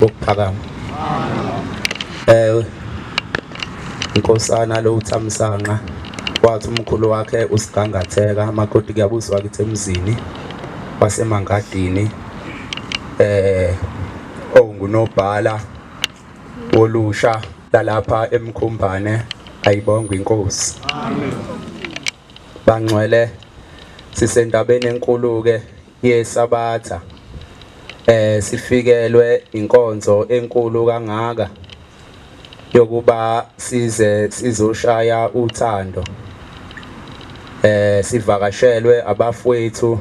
Ukuphakama. Inkosana lo uThamsanqa wathi umkhulu wakhe usigangatheka amakoti kuyabuzwa kithi emzini waseMangadini ongunobhala wolusha lalapha eMkhumbane ayibongwe inkosi. Amen. Bangcwele sisendabeni enkulu ke yeSabatha sifikelwe inkonzo enkulu kangaka yokuba size sizoshaya uthando sivakashelwe abafowethu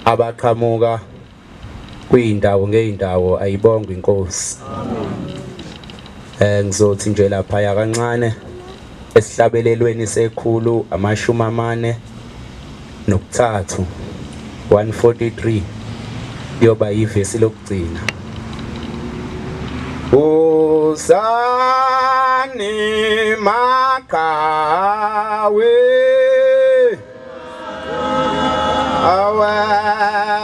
abaqhamuka kwindawo ngeindawo ayibongwe inkosi. Ngizothi nje lapha ya kancane esihlabelelweni sekhulu 43 143 kuyoba yivesi lokugcina. Usani maqhawe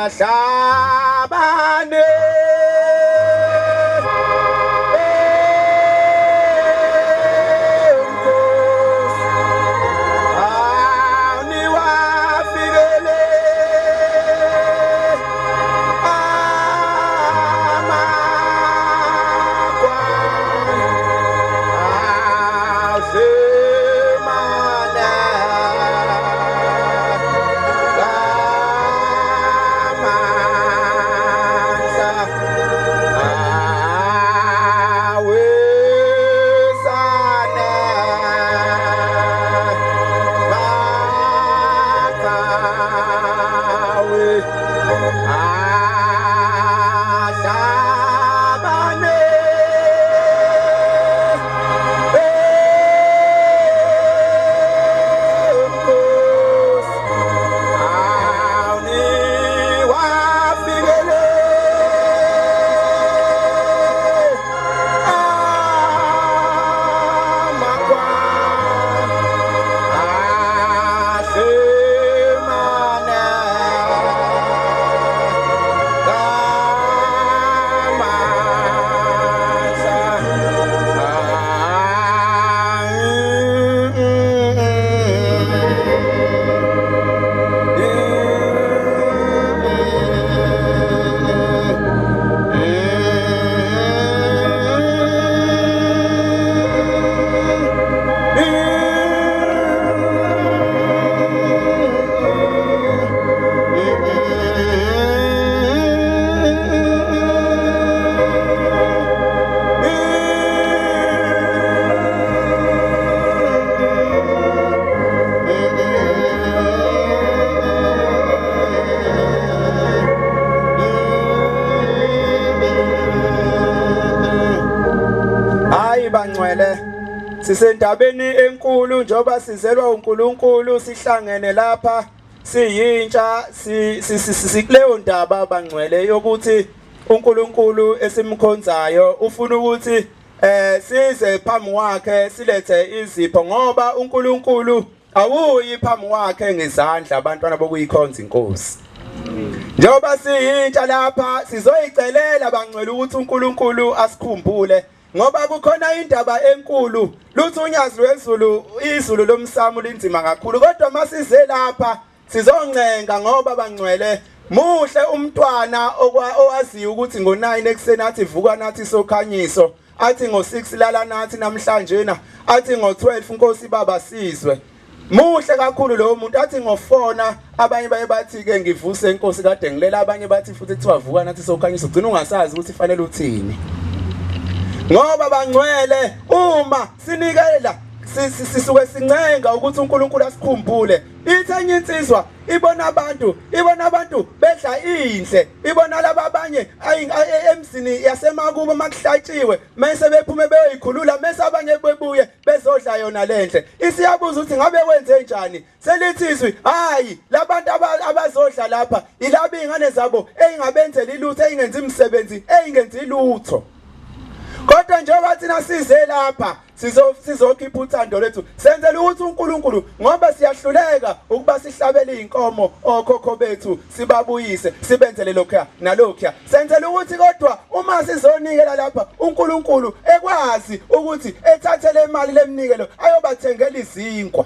awahlabane Hayi bangcwele sisendabeni enkulu njengoba sizelwa uNkulunkulu sihlangene lapha siyintsha sikuleyo ndaba bangcwele yokuthi uNkulunkulu esimkhonzayo ufuna ukuthi size phambi kwakhe silethe izipho ngoba uNkulunkulu awuyi phambi kwakhe ngezandla abantwana bokuyikhonza inkosi. Njengoba siyintsha lapha sizoyicelela bangcwele ukuthi uNkulunkulu asikhumbule ngoba kukhona indaba enkulu luthi unyazi lwezulu izulu lomsamo linzima kakhulu kodwa masize lapha sizoncenga ngoba bangcwele muhle umntwana owaziyo ukuthi ngo9 ekuseni athi vuka nathi sokhanyiso athi ngo6 lala nathi namhlanje na athi ngo12 Nkosi baba sizwe muhle kakhulu lowo muntu athi ngofona abanye baye bathi ke ngivuse inkosi kade ngilela abanye bathi futhi kuthiwa vuka nathi sokhanyiso ugcina ungasazi ukuthi fanele uthini ngoba bangcwele uma sinikela sisuke sincenga ukuthi uNkulunkulu asikhumbule ithi enye insizwa ibona abantu ibona abantu bedla inhle ibona laba abanye emzini yasemakubo makuhlatshiwe mase bephume beyoyikhulula mase abanye bebuye bezodla yona lenhle isiyabuza ukuthi ngabe wenze njani selithi izwi hayi labantu abazodla lapha ilaba ingane zabo eyingabenzela ilutho eyingenzi imisebenzi eyingenzi ilutho. Kodwa njengoba thina size lapha sizokhipha uthando lwethu, senzela ukuthi uNkulunkulu, ngoba siyahluleka ukuba sihlabele izinkomo okhokho bethu, sibabuyise, sibenzele lokhuya nalokhuya, senzela ukuthi kodwa uma sizonikela lapha uNkulunkulu ekwazi ukuthi ethathe le mali lemnikelo ayobathengela izinkwa.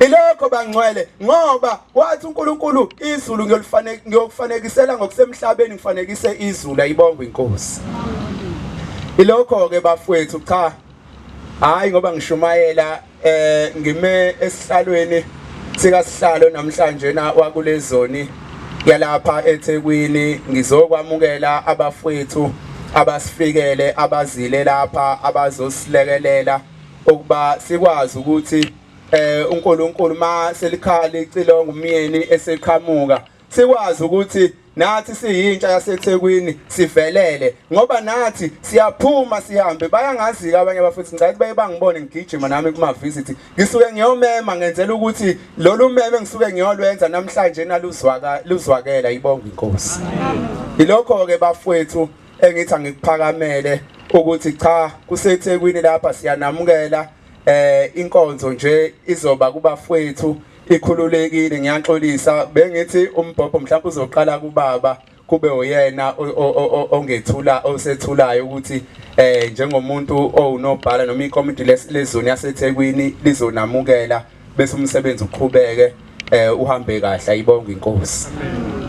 Ilokho bangcwele, ngoba wathi uNkulunkulu izulu ngiyokufanekisela ngokusemhlabeni, ngifanekise izulu. Ayibongwe inkosi. Ilokho ke bafowethu, cha hayi ngoba ngishumayela ngime esihlalweni sikasihlalo namhlanje na wakulezoni yalapha eThekwini, ngizokwamukela abafowethu abasifikele, abazile lapha, abazosilekelela ukuba sikwazi ukuthi uNkulunkulu ma selikhala icilongo umyeni eseqhamuka, sikwazi ukuthi nathi siyintsha yaseThekwini sivelele, ngoba nathi siyaphuma sihambe. Bayangazi-ke abanye abafethu, ngicela ukuthi baye bangibone ngigijima nami kuma-visit, ngisuke ngiyomema, ngenzela ukuthi lolu meme ngisuke ngiyolwenza namhlanje naluzwaka luzwakela. Ibonga inkosi. Ilokho-ke bafowethu engithi angikuphakamele ukuthi cha, kuseThekwini lapha siyanamukela. Inkonzo nje izoba kubafowethu ikhululekile. Ngiyaxolisa, bengithi umbhobho mhlawumbe uzoqala kubaba, kube uyena ongethula osethulayo ukuthi njengomuntu owunobhala noma ikomiti lezoni yaseThekwini lizonamukela, bese umsebenzi uqhubeke uhambe kahle. Ayibonge inkosi.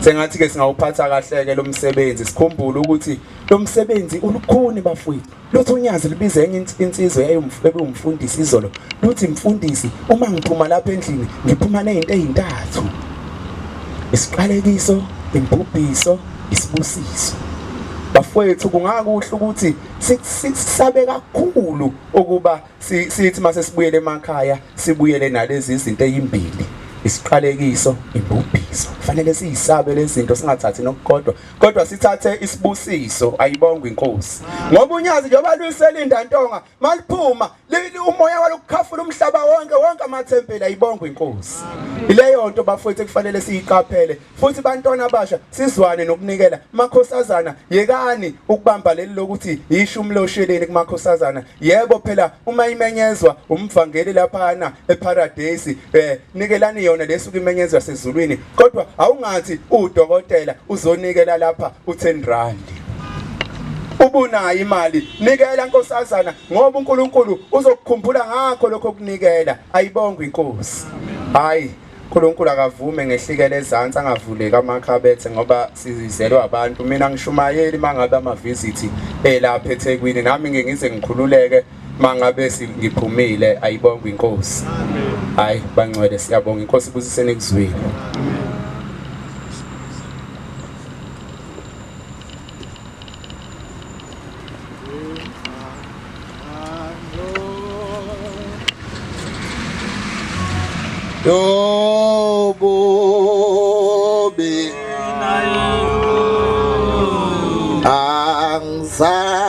Sengathi ke singawuphatha kahle ke lo msebenzi, sikhumbule ukuthi lo msebenzi ulukhuni bafowethu. Luthi unyazi libize enye insizwa eyayumfundisi izolo, luthi mfundisi, uma ngiphuma lapha endlini ngiphuma nezinto ezintathu: isiqalekiso, imbubhiso, isibusiso. Bafowethu, kungakuhle ukuthi sisabe kakhulu ukuba sithi mase sibuyele emakhaya sibuyele nalezi izinto ezimbili, isiqalekiso, imbubhiso. Kufanele siyisabe lezi zinto, singathathi nokukodwa, kodwa sithathe isibusiso. Ayibongwe inkosi. Ngoba unyazi njengoba luyiselinda ntonga maliphuma umoya walokukhafula umhlaba wonke, wonke amathempeli. Ayibongwe inkosi. Ileyo nto bafowethu ekufanele siyiqaphele. Futhi bantwana abasha, sizwane nokunikela. Makhosazana, yekani ukubamba leli lokuthi ishumi losheleni kumakhosazana. Yebo phela uma imenyezwa umvangeli laphana eparadise, nikelani yona lesuku imenyezwa sezulwini, kodwa awungathi udokotela uzonikela lapha u10 rand. Ubunayo imali, nikela nkosazana, ngoba uNkulunkulu uzokukhumbula ngakho lokho kunikela. Ayibongwe inkosi. Hayi, uNkulunkulu akavume ngehlikele ezansi, angavuleki amakhabethe, ngoba sizelwe abantu. Mina ngishumayeli mangabe ama-visit elapha eThekwini, nami ngike ngize ngikhululeke mangabe ngiphumile. Ayibongwe inkosi. Hayi bangcwele, siyabonga. Inkosi ibusiseni kuzwile. Yobubi angizange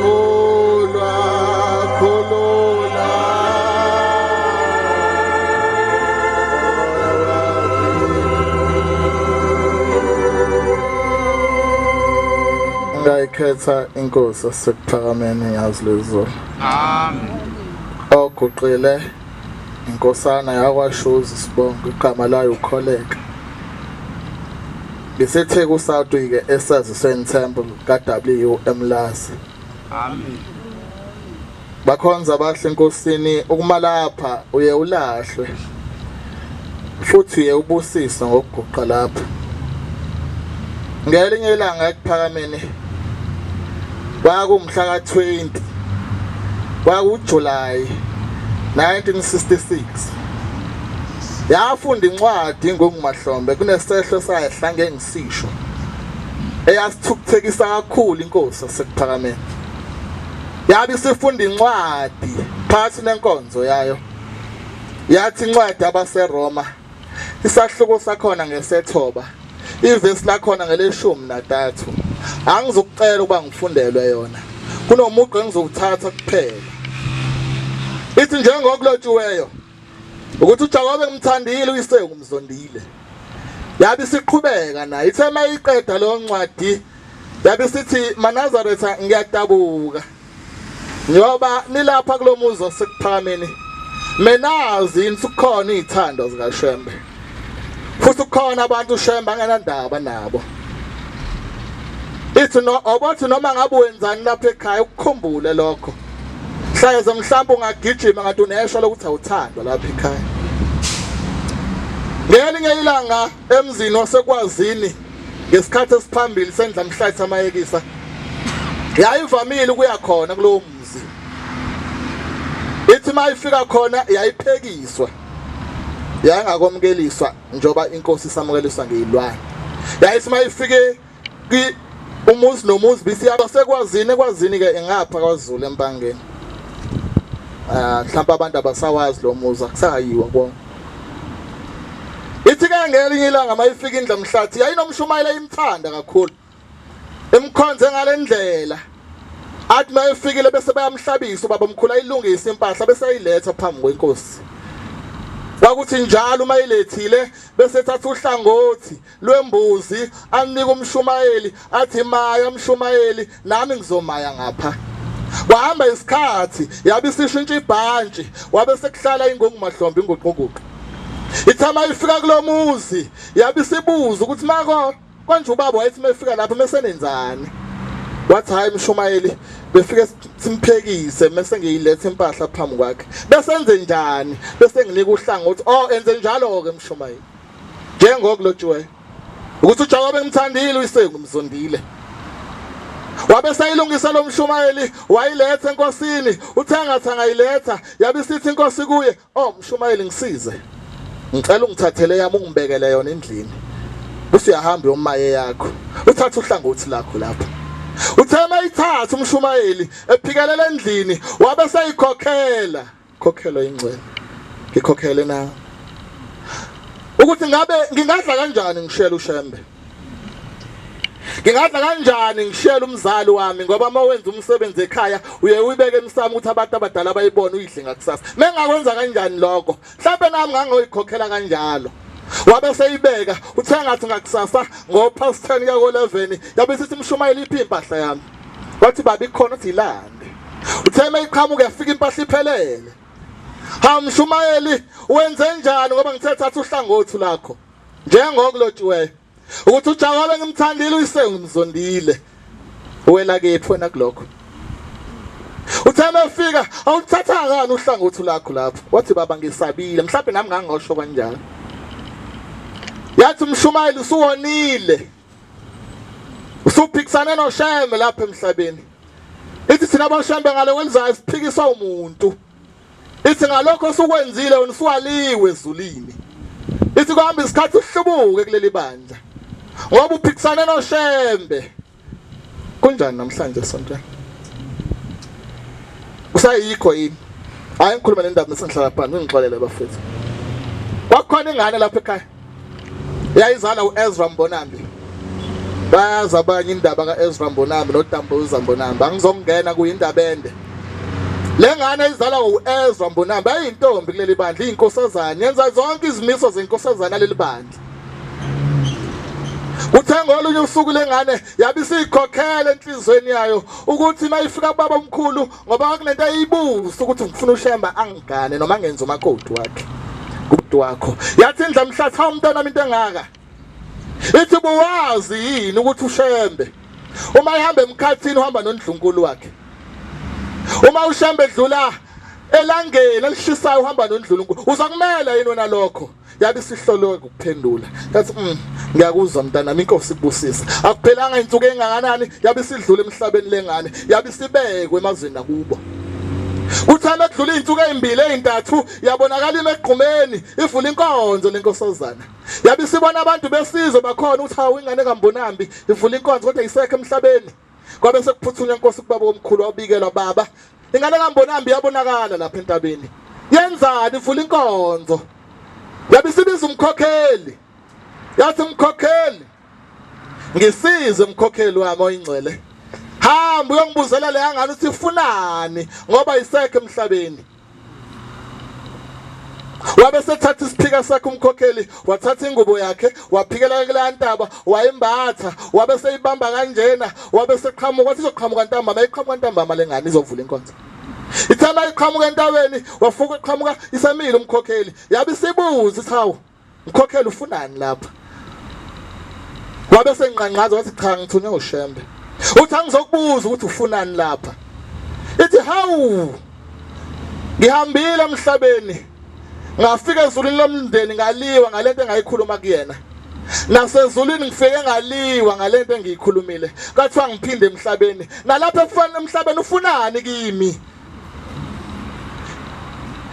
Khulwa, khulula. Ngayikhetha inkosi yasekuphakameni yazi lezulu. Amen. Oguqile inkosana yakwaShozi sibonga igama layo ukholeka. NgiseTheku South ke esazisweni Temple ka-W Emlazi. Amen. Bakhonza abahle enkosini ukuma lapha uye ulahlwe futhi uye ubusiswe ngokuguqa lapha. Ngelinye ilanga ekuphakameni kwakumhla ka-20 kwakuJuly 1966 yafunda incwadi ngokumahlombe kunesehlo sayehla ngengisisho eyasithukuthekisa kakhulu inkosi yasekuphakameni. Yabe isifunda incwadi phakathi nenkonzo yayo. Yathi incwadi abaseRoma isahluko sakhona ngesethoba ivesi lakhona ngeleshumi natathu. Angizukucela ukuba ngifundelwe yona. Kunomugqa engizowuthatha kuphela. Ithi njengokulotshiweyo ukuthi uJakobe ngimthandile uyise ngumzondile. Yabe isiqhubeka naye ithe mayiqeda leyo ncwadi yabe isithi maNazaretha ngiyadabuka njengoba nilapha kulomuzi wasekuphakameni menazi yini kukhona izithando zikaShembe futhi kukhona abantu uShembe angenandaba nabo ithi no obothi noma ngabe wenzani lapha ekhaya ukukhumbule lokho hleze mhlawumbe ungagijima ngathi uneshwa lokuthi awuthandwa lapha ekhaya. Ngelinye ilanga emzini wasekwazini ngesikhathi esiphambili sendlamhlathi amayekisa yayivamile ukuya khona kulowo mzi. Ithi mayifika khona yayiphekiswa yangakomukeliswa njengoba inkosi isamukeliswa ngeyilwane. Yayithi mayifike ki umuzi nomuzi bisiyaba sekwazini ekwazini ke ingapha kwaZulu empangeni. Ah mhlawumbe abantu abasawazi lo muzi akusayiwa kuwona. Ithi ke ngelinye ilanga mayifika indla mhlathi yayinomshumayela imthanda kakhulu. Imkhonze ngalendlela. Athi mayefikile bese bayamhlabisa ubaba omkhulu ayilungise impahla bese ayiletha phambi kwenkosi. Kwakuthi njalo uma ilethile bese ethatha uhlangothi lwembuzi anike umshumayeli athi maya mshumayeli nami ngizomaya ngapha. Kwahamba isikhathi yabe isishintsha ibhantshi wabe sekuhlala ingungu mahlombe inguquguqu. Ithe mayifika kulomuzi yabe isibuza ukuthi mako konje ubaba wayethi mefika lapho mesenenzani. Wathi hayi mshumayeli befike simphekise mese ngiyiletha impahla phambi kwakhe. Bese enze njani? Bese nginika uhlangothi. Oh enze njalo ke mshumayeli. Njengokulotshiweyo ukuthi uJakobe ngimthandile uyise ngimzondile. Wabe seyilungisa lo mshumayeli wayiletha enkosini uthe ngathi angayiletha yabe isithi inkosi kuye oh mshumayeli ngisize ngicela ungithathele yami ungibekele yona endlini bese uyahamba uyomaye yakho uthatha uhlangothi lakho lapha. Uthe mayithatha umshumayeli ephikelela endlini wabe seyikhokhela khokhelo ingcwele ngikhokhele na ukuthi ngabe ngingadla kanjani ngishela uShembe ngingadla kanjani ngishela umzali wami ngoba uma wenza umsebenzi ekhaya uye uyibeke emsamo ukuthi abantu abadala bayibone uyidle ngakusasa mengakwenza kanjani lokho mhlawumbe nami ngangoyikhokhela kanjalo wabe seyibeka uthe ngathi ngakusasa ngo past 10 kuya ko 11 yabe isithi mshumayeli iphi impahla yami wathi baba ikhona uthi ilande uthe mayiqhamuka yafika impahla iphelele ha mshumayeli wenze njani ngoba ngithe thatha uhlangothi lakho njengokulotshiweyo ukuthi uJakobe ngimthandile uyise ngimzondile wena kephi wena kulokho uthe mefika awuthatha ngani uhlangothi lakho lapho wathi baba ngisabile mhlawumbe nami ngangosho kanjalo yathi umshumayeli usuwonile usuphikisane noShembe lapha emhlabeni ithi thina boShembe ngale kwelizayo siphikiswa umuntu ithi ngalokho osukwenzile wena usuwaliwe ezulwini ithi kuhamba isikhathi uhlubuke kuleli bandla ngoba uphikisane noShembe kunjani namhlanje esontweni kusayikho yini hayi ngikhuluma nendaba mesengihlala phansi ngixolele bafethu kwakukhona ingane lapha ekhaya yayizala uEzra Mbonambi. Bayazi abanye indaba kaEzra Mbonambi noDambuza Mbonambi, angizongena kuyindaba ende. Le ngane izalwa uEzra Mbonambi ayintombi kuleli bandla, iyinkosazana, yenza zonke izimiso zenkosazana leli bandla. Kuthe ngolunye usuku lengane yabe isiyikhokhela enhlizweni yayo ukuthi mayifika kubaba omkhulu, ngoba kwakunento ayibusa ukuthi ngifuna uShemba angigane noma ngenze umakoti wakhe kubhuti wakho. Yathi indla mhlathi, hawu mntanami into engaka. Ithi buwazi yini ukuthi uShembe uma ehamba emkhathini uhamba nondlunkulu wakhe. Uma uShembe edlula elangeni elishisayo uhamba nondlunkulu. Uzakumela yini wena lokho? Yabe isihlolwe ukuphendula. Yathi ngiyakuzwa mntanami, inkosi ikubusise. Akuphelanga insuku engakanani yabe isidlula emhlabeni lengane, yabe isibekwe emazweni nakubo. Kuthana kudlula izinsuku ezimbili ezintathu yabonakala ime egqumeni ivula inkonzo lenkosazana. Yabe isibona abantu besizwe bakhona ukuthi hawu ingane kaMbonambi ivula inkonzo kodwa isekho emhlabeni. Kwabe sekuphuthunywa inkosi kubaba omkhulu wabikelwa, baba ingane kaMbonambi yabonakala lapha entabeni. Yenzani ivula inkonzo? Yabe isibiza umkhokheli. Yathi umkhokheli, ngisize mkhokheli wami oyingcwele. Hamba uyongibuzela le ngane ukuthi ifunani ngoba isekho emhlabeni. Wabe sethatha isiphika sakhe umkhokheli, wathatha ingubo yakhe, waphikela kuleya ntaba, wayimbatha, wabe seyibamba kanjena, wabe seqhamuka, wathi izoqhamuka ntambama, iqhamuka ntambama lengane izovula inkonzo. Ithe mayiqhamuka entabeni, wafuka eqhamuka isemile umkhokheli, yabe isibuza ithi hawu mkhokheli ufunani lapha? Wabe senqanqaza wathi cha ngithunywe uShembe. Uthi angizokubuza ukuthi ufunani lapha. Ithi hawu ngihambile emhlabeni ngafika ezulwini lomndeni ngaliwa ngalento engayikhuluma kuyena. Nasezulwini ngifike ngaliwa ngalento engiyikhulumile. Kathiwa ngiphinde emhlabeni. Nalapha efana emhlabeni ufunani kimi?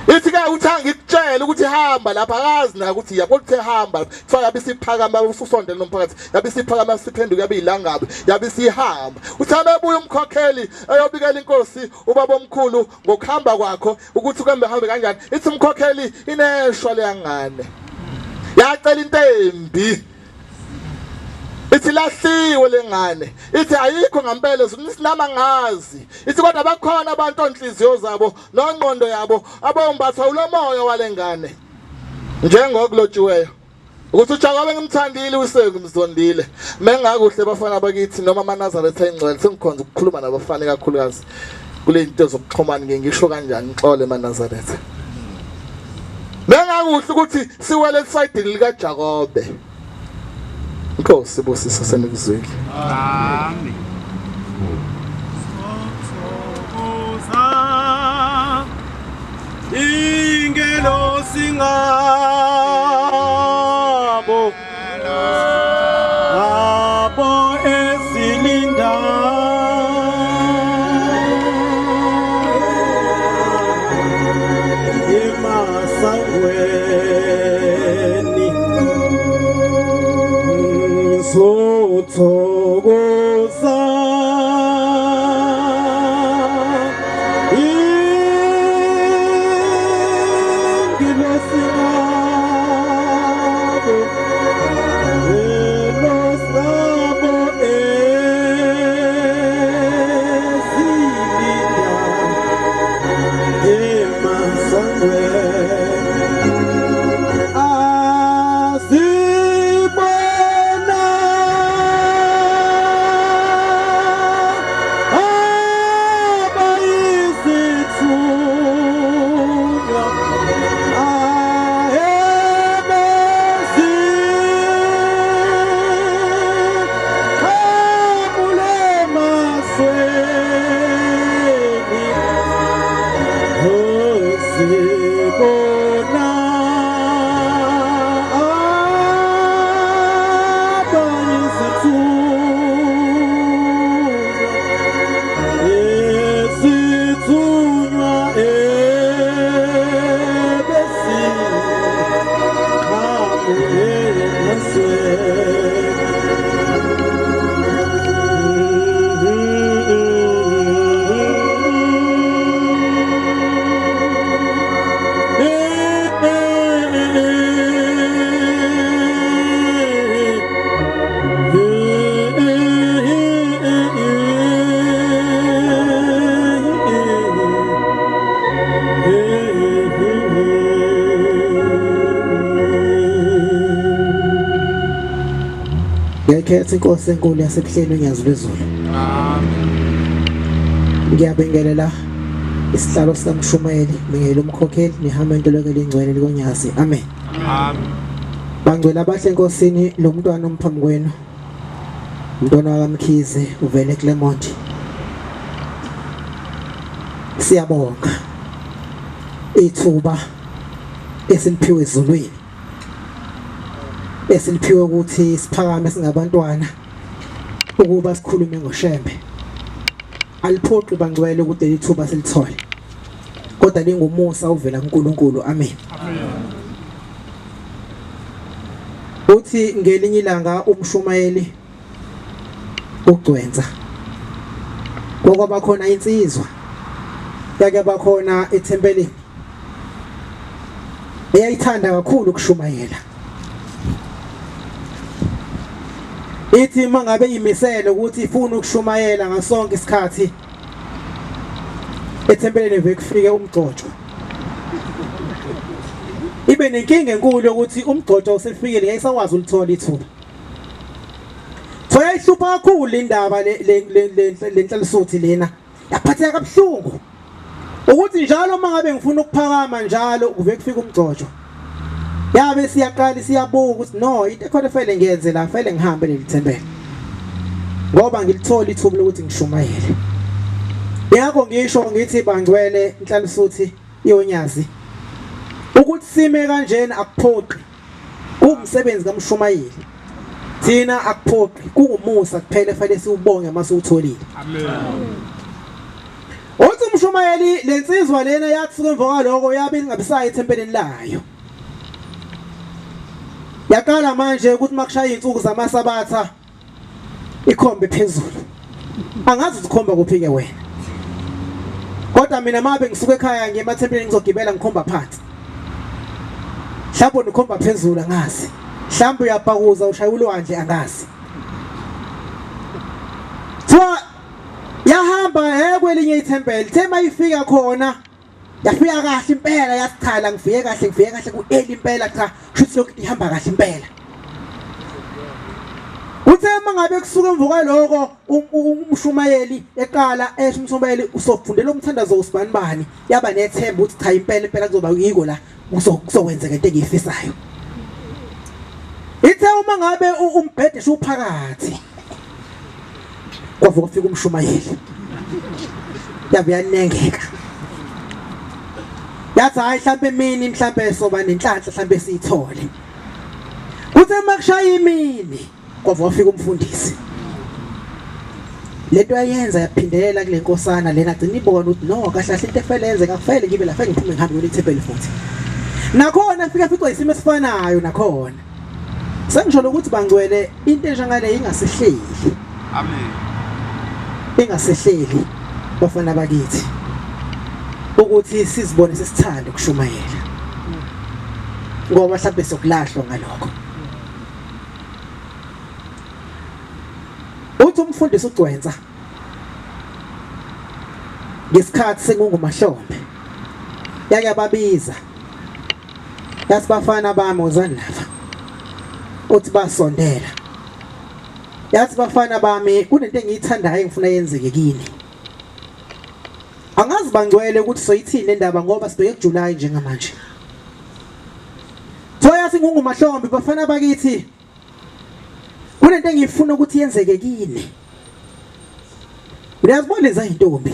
Ithi ke uthi angikutshele ukuthi hamba lapha, akazi na ukuthi yabo kuthe hamba kuthiwa yabe isiphakama ususondele nomphakathi, yabe isiphakama siphenduka yabe ilangabi, yabe isihamba. Uthi abebuya umkhokheli eyobikela inkosi ubaba omkhulu ngokuhamba kwakho ukuthi kuhambe hambe kanjani. Ithi umkhokheli ineshwa leyangane yacela into embi. Ithi lahliwe lengane, ithi ayikho ngampela ezulwini sinama ngazi. Ithi kodwa bakhona abantu onhliziyo zabo nongqondo yabo abombathwa ulomoya walengane, njengokulotshiweyo ukuthi uJakobe ngimthandile uSeku ngimzondile. Mengakuhle bafana bakithi noma amaNazaretha engcwele, sengikhonza ukukhuluma nabafana kakhulukazi kule into zokuxhumana, ngike ngisho kanjani ngixole emaNazaretha. Mengakuhle ukuthi siwele esayidini likaJakobe. Inkosi ibusise senikuzwile. Amen. Ingelosi ngabo abo ezilinda emasangweni ngizothokoza ingilosi ngabo. Ngiyakhetha inkosi enkulu yasebuhleni unyazi lwezulu. Amen. Ngiyabingelela isihlalo sikamshumayeli, ngibingelela umkhokheli nehama intolokelo ingcwele likonyazi. Amen. Amen. Bangcwele abahle enkosini lo mntwana omphambi kwenu. Umntwana wakaMkhize uvele eClermont. Siyabonga ithuba esiliphiwe ezulwini. Esiliphiwe ukuthi siphakame singabantwana ukuba sikhulume ngoShembe. Aliphoqi bangcwele ukuthi leli thuba silithole. Kodwa lingumusa ovela kuNkulunkulu. Amen. Amen. Uthi ngelinye ilanga umshumayeli uGcwensa kwakwaba khona insizwa yake bakhona ethempelini eyayithanda kakhulu ukushumayela ithi mangabe imisele ukuthi ifuna ukushumayela ngasonke isikhathi ethempelini vekufike umgcotshwa ibe nenkinga enkulu yokuthi umgcotshwa usefikile yayisakwazi ulithola ithuba so yayihlupha kakhulu indaba le le nhlalasuthi lena yaphatheka kabuhlungu ukuthi njalo uma ngabe ngifuna ukuphakama njalo kuve kufika umgcotshwa yabe siyaqala siyabuka ukuthi no into ekhona fanele ngiyenze la fanele ngihambe leli thempeli ngoba ngilithola ithuba lokuthi ngishumayele yako ngisho ngithi bangcwele inhlalisuthi iyonyazi ukuthi sime kanjena akuphoqi kuwumsebenzi kamshumayeli thina akuphoqi kungumusa kuphela efanele siwubonge uma siwutholile amen uthi umshumayeli lensizwa lena yakusuka emva kwaloko yabe ingabisayo ethempelini layo yaqala manje ukuthi makushaya izinsuku zamasabatha ikhombe phezulu angazi uzikhomba kuphi ke wena kodwa mina mabe ngisuka ekhaya ngiye emathempelini ngizogibela ngikhomba phansi mhlawumbe nikhomba phezulu angazi mhlawumbe uyabhakuza ushaya ulwandle angazi kuthiwa yahamba kwelinye ithempeli the mayifika khona yafika kahle impela yasichala ngifike kahle ngifike kahle ku-early impela cha shuthi lokhu ihamba kahle impela uthe uma ngabe kusuka emva kwaloko umshumayeli eqala esho umshumayeli usofundela umthandazo usibanibani yaba nethemba ukuthi cha impela impela kuzoba yiko la kuzokwenzeka into engiyifisayo ithe uma ngabe umbhede uphakathi kwavuka kufika umshumayeli yabe yanengeka yathi hayi mhlambe emini mhlambe soba nenhlanhla mhlambe siyithole kuthe makushaya imini kwavuka kufika umfundisi lento yayenza yaphindelela kule nkosana lena gcina ibona ukuthi no kahle kahle into efele yenzeka kufele ngibe la fele ngiphume ngihambe kule futhi nakhona fika ficwa isimo esifanayo nakhona Sengisho ukuthi bangcwele into enjengale ingasehleli. Amen. Ingasehleli bafana bakithi. Ukuthi sizibone sesithanda ukushumayela. Ngoba mhlawumbe sokulahlwa ngalokho. Uthi umfundisi uGcwensa ngesikhathi sengungumahlombe yake yababiza Yathi bafana bami wozani lapha. Uthi basondela. Yathi bafana bami kunento engiyithandayo engifuna yenzeke kini. Angazi bangcwele ukuthi soyithini le ndaba ngoba sibheke kuJuly njengamanje. Thoya singungumahlombe bafana bakithi. Kunento engiyifuna ukuthi yenzeke kini. Uyazibona lezi intombi.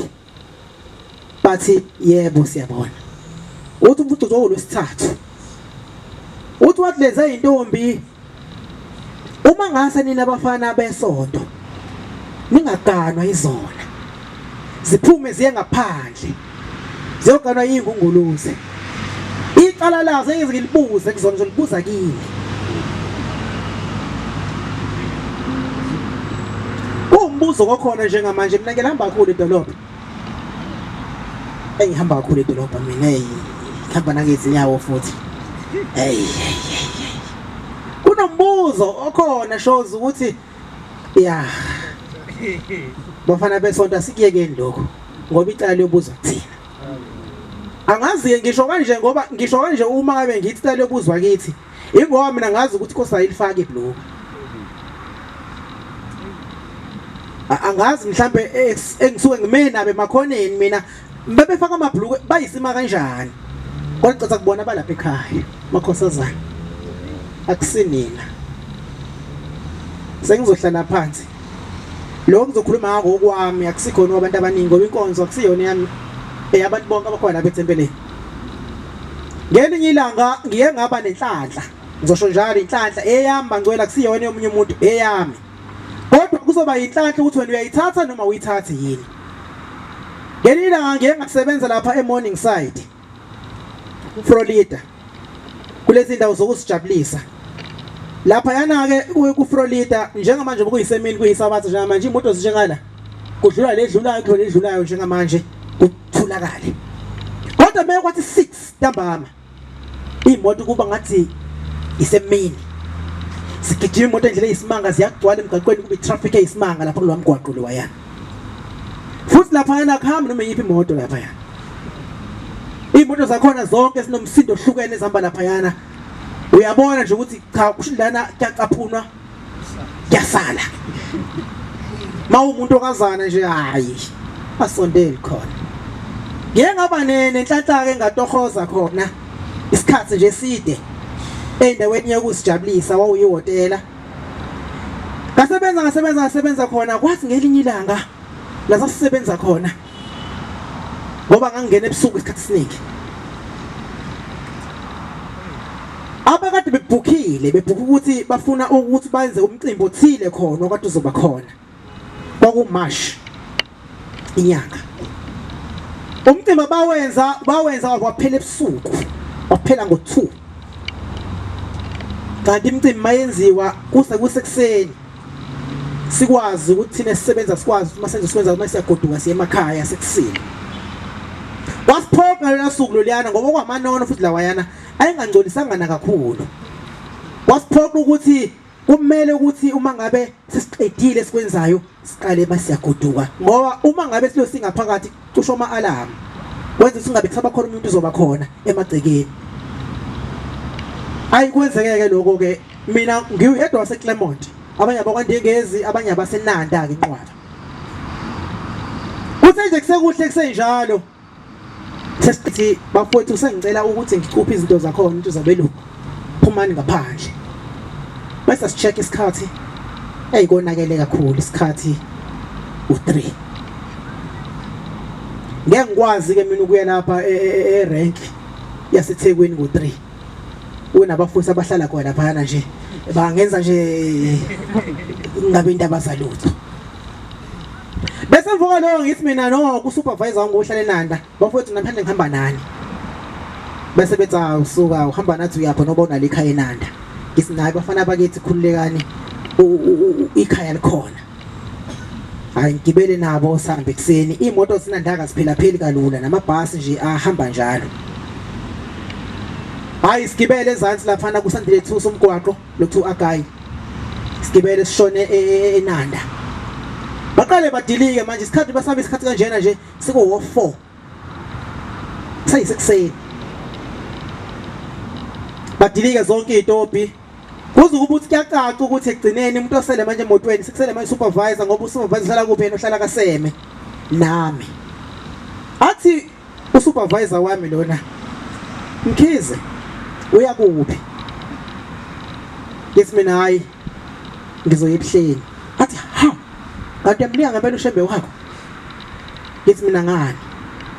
Bathi yebo siyabona. Uthi umfuthu olwesithathu. Uthi wathi lezi intombi uma ngase nina abafana besonto ningaganwa izona. Ziphume ziye ngaphandle. Ziyoganwa ingunguluze. Icala lazo engizilibuze kuzona ngizolibuza kini. Umbuzo kokhona njengamanje mina ngihamba kakhulu edolobha. Engihamba kakhulu edolobha mina hey ngihamba nangezinyawo futhi. Hey. Kunombuzo okhona shows ukuthi ya bafana besonto asikuyekeni lokho ngoba icala liyobuzwa kuthina. Angazi-ke ngisho kanje ngoba ngisho kanje uma ngabe ngithi icala liyobuzwa kithi ingoba mina ngazi ukuthi inkosi ayilifaki ibhuluku. Angazi mhlambe engisuke ngime nabo emakhoneni mina bebefaka amabhulukwe bayisima kanjani, kodwa caca kubona balapha ekhaya makhosazana, akusinina. Sengizohlala phansi, lokho ngizokhuluma ngakho okwami, akusikhona abantu abaningi ngoba inkonzo akusiyona yami, eyabantu bonke abakhona lapha ethempelini. Ngelinye ilanga ngiye ngaba nenhlanhla, ngizosho njalo, inhlanhla eyami bangcwele, akusiyona yomunye umuntu, eyami. Kodwa kuzoba yinhlanhla ukuthi wena uyayithatha noma uyithathi yini. Ngelinye ilanga ngiye ngasebenza lapha eMorningside Florida, kulezi ndawo zokuzijabulisa lapha yana ke ku Florida. Njengamanje kuyisemini, kuyisabatha njengamanje, imoto zinjengala kudlula ledlulayo, kudlula ledlulayo njengamanje, kuthulakale. Kodwa meke kwathi 6 ntambama, imoto kuba ngathi isemini, sigijima imoto endlela eyisimanga, ziyagcwala emgaqweni, kube traffic eyisimanga lapha kulowa mgwaqo lowayana. Futhi laphayana akuhambi noma iyiphi imoto laphayana, iy'moto zakhona zonke zinomsindo ohlukene ezihamba laphayana. Uyabona nje ukuthi cha, kusho lana kuyacaphunwa, kuyasala. Ma umuntu okazana nje, hayi, asondeli khona. Ngeke ngaba nenhlanhla ke, ngatohoza khona isikhathi nje eside endaweni yokuzijabulisa, wawuyihhotela. Ngasebenza, ngasebenza, ngasebenza khona. Kwathi ngelinye ilanga la sasisebenza khona, ngoba ngangingena ebusuku isikhathi esiningi, abakade bebhukhile, bebhukha ukuthi bafuna ukuthi bayenze umcimbi othile khona okade uzoba khona, kwakuMarch inyanga. Umcimbi bawenza, bawenza waphela ebusuku, waphela ngo-2, kanti imicimbi mayenziwa kuse kusekuseni, sikwazi ukuthi thina sisebenza, sikwazi ukuthi masenze siwenza uma siyagoduka siye emakhaya sekusile. Wasiphoqa lona suku loluyana, ngoba kwamanono futhi lawayana ayengangcolisangana kakhulu. Wasiphoqa ukuthi kumele ukuthi uma ngabe sesiqedile esikwenzayo, siqale masiyagoduka, ngoba uma ngabe silo singaphakathi kusho ama-alarm, kwenza ukuthi kungabe kusaba khona umuntu uzoba khona emagcekeni. Ayi, kwenzeke-ke lokho-ke. Mina ngiyedwa waseClermont, abanye abakwaNdengezi, abanye abaseNanda-ke inqwaba. Kuthe nje kusekuhle kusenjalo, sesithi bafowethu, sengicela ukuthi ngicuphe izinto zakhona, into zabelungu, phumani ngaphandle. Bese si-check isikhathi, eyikonakele kakhulu isikhathi, u3. Ngeke ngikwazi ke mina ukuya lapha e-rank yaseThekwini ngo3, unabafowethu abahlala khona laphana nje, bangenza nje ngabe indaba zalutho. Bese emva kwaloko ngithi mina no ku-supervisor wangu ohlala eNanda, bafowethu, namhlanje ngihamba nani. Bese bethi, "Hawu, usuka uhamba nathi, uyapha noba unalo ikhaya eNanda?" Ngithi naye, "Bafana bakithi, khululekani, ikhaya likhona." Hayi, ngigibele nabo, sihambe ekuseni. Iy'moto zinandaka ziphilapheli kalula, namabhasi nje ahamba njalo. Hayi, sigibele ezansi laphana kusandile thusa umgwaqo lothu agayi, sigibele sishone eNanda. Baqale badilike manje isikhathi, basabe isikhathi kanjena nje, sikuwo 4 seyisekuseni, badilike zonke iy'tobhi, kuze kuba ukuthi kuyacaca ukuthi ekugcineni umuntu osele manje emotweni sekusele manje supervisor, ngoba usupervisor uhlala kuphi yena? Uhlala kaSeme nami. Athi usupervisor wami lona, "Mkhize, uya kuphi?" Ngithi mina, "Hayi, ngizoya ebuhleni." Athi, "Ha, kanti uyamnika ngempela uShembe wakho?" Ngithi mina, "Ngani?"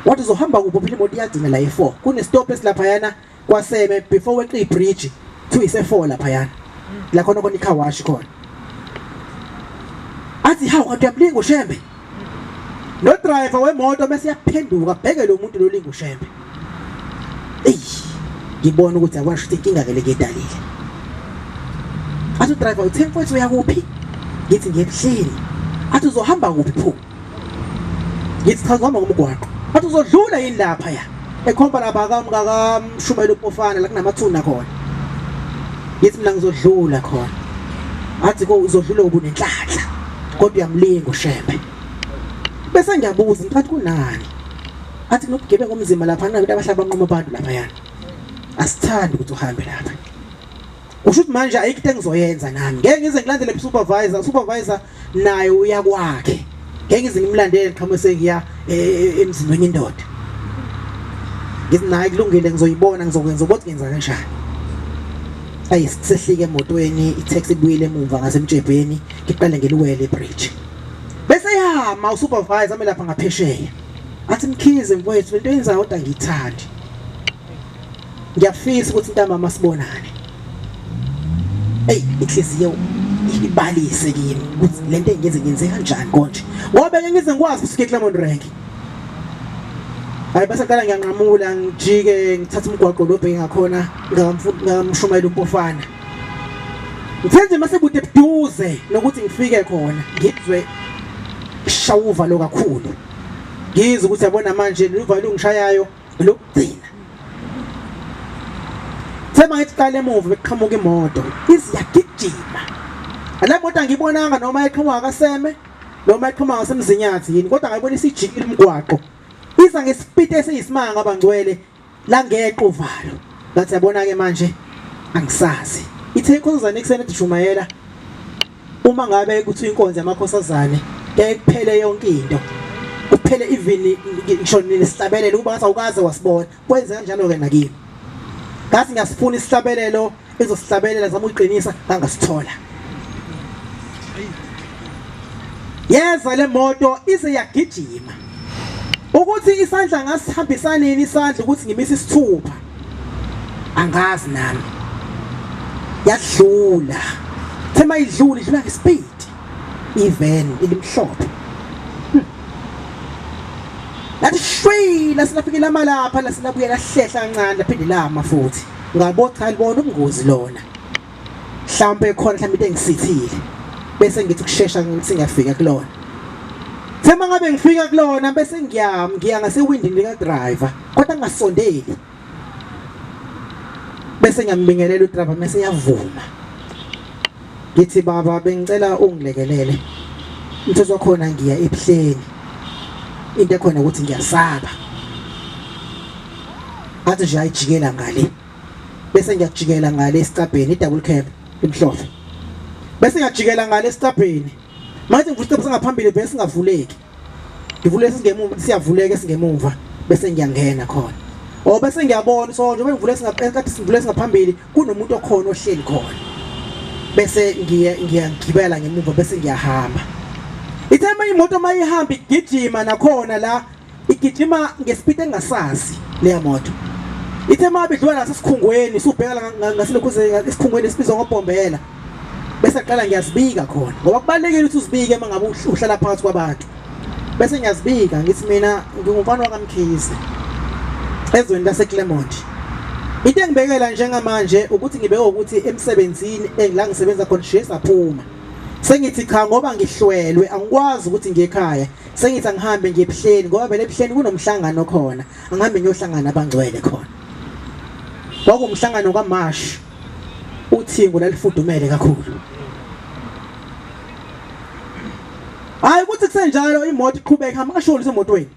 Wathi, "Uzohamba kuphi phela, imoto iyagcina la e4, kune stop esilaphayana kwaSeme before weqe ibridge, kuthiwa ise4 laphayana la khona khona icar wash khona." Athi, "Hawu, kanti uyamlinga uShembe?" No driver wemoto bese yaphenduka, bheke lo muntu lolinga uShembe. Ey, ngibona ukuthi akwasho ukuthi inkinga ke lekedalile. Athi udriver, "Uthe mfowethu uyakuphi?" Ngithi, "Ngiyebuhleni." Athi, "Uzohamba kuphi pho?" Ngithi, "Cha, ngihamba ngomgwaqo." Athi, "Uzodlula yini lapha?" Ya, ekhomba lapha kamkamshumayela upofana la kunamathuna khona. Ngithi mina, "Ngizodlula khona." Athi, "Ko uzodlula ubunenhlanhla, kodwa uyamlinga uShembe." Bese ngiyabuza, ngithi, "Kunani?" Athi, "Kunobugebengu omzima lapha, kunabantu abahlala banquma abantu laphayana, asithandi ukuthi uhambe lapha." Kusho ukuthi manje ayikho into engizoyenza nami. Ngeke ngize ngilandele supervisor, supervisor naye uyakwakhe. Ngeke ngize ngimlandele ngiqhamuke sengiya e, e, emzini wenye indoda. Ngithi naye kulungile ngizoyibona ngizokwenza ukuthi ngenza kanjani. Ayi sehlike emotweni i-taxi ibuyile emumva ngasemtshebheni ngiqale ngiliwele ibridge. Bese yama usupervisor ame lapha ngaphesheya. Athi Mkhize mfowethu lento yenzayo kodwa ngiyithandi. Ngiyafisa ukuthi ntambama sibonane. Ey inhliziyo ibalise kimi ukuthi lento engiyenze ngiyenze kanjani konje. Ngoba beke ngize ngikwazi ukusuka eClermont Rank. Hayi bese qala ngiyanqamula ngijike ngithatha umgwaqo lo bheke ngakhona ngamshumayela umpofana. Ngithe nje mase kude buduze nokuthi ngifike khona ngizwe shawuva lo kakhulu. Ngizwe ukuthi yabona manje luvalo ungishayayo lokugcina. Thema ngithi qala emuva beqhamuka imoto iziyagijima. Le moto angibonanga noma eqhamuka kaseme noma eqhamuka ngasemzinyathi yini kodwa ngayibona isijikile umgwaqo. Iza ngesipiti esiyisimanga abangcwele langeqa uvalo. Ngathi yabona ke manje angisazi. Ithe inkosazane ekuseni ethi shumayela Uma ngabe kuthiwa inkonzo yamakhosazane ngeke kuphele yonke into. Kuphele even ngisho nesihlabelelo kuba ngathi awukaze wasibona. Kwenze kanjalo ke nakimi. Ngathi ngiyasifuna isihlabelelo ezosihlabelela zama ukuqinisa ngangasithola. Yeza le moto ize yagijima. Ukuthi isandla ngasihambisanini isandla ukuthi ngimise isithupha. Angazi nami. Yadlula. Thema idlula idlula ngespeed. Ivan ilimhlophe. Hmm. Lathi shwi lasilafike lama lapha lasilabuya lahlehla kancane laphinde lama futhi. Ngabo cha libona ubungozi lona. Mhlawumbe khona mhlawumbe into engisithile. Bese ngithi kushesha ngithi ngiyafika kulona. Thema ngabe ngifika kulona bese ngiyam ngiya ngasewindini lika driver kodwa ngingasondeli. Bese ngiyambingelela udriver mase yavuma. Ngithi baba bengicela ungilekelele. Umthetho wakhona ngiya ebuhleni. Into ekhona ukuthi ngiyasaba. Athi nje ayijikela ngale. Bese ngiyajikela ngale esicabheni i-double cab imhlophe. Bese ngiyajikela ngale esicabheni. Manje ngivula isicabha sangaphambili bese singavuleki. Ngivule esingemuva siyavuleka esingemuva bese ngiyangena khona. Oh bese ngiyabona so njengoba ngivule singaqeda sivule singaphambili kunomuntu okhona ohleli khona. Bese ngiye ngiyagibela ngemuva bese ngiyahamba. Ithe imoto mayihamba igijima nakhona la igijima ngesipiti engasazi leya moto. Ithe uma bedlula nasesikhungweni subheka ngasilokhuze esikhungweni esibizwa ngobhombela. Bese qala ngiyazibika khona ngoba kubalekile ukuthi uzibike uma ngabe uhlala phakathi kwabantu. Bese ngiyazibika ngithi mina ngingumfana wakaMkhize ezweni laseClermont. Into engibekela njengamanje ukuthi ngibeke ukuthi emsebenzini engila ngisebenza khona shiye saphuma. Sengithi cha ngoba ngihlwelwe angikwazi ukuthi ngiye ekhaya. Sengithi angihambe ngiye ebuhleni ngoba vele ebuhleni kunomhlangano khona. Angihambe ngiyohlangana abangcwele khona. Kwakuwumhlangano kaMashi. Uthingo lalifudumele kakhulu. Hayi ukuthi kusenjalo imoto iqhubeka ihamba ngasho lutho emotweni.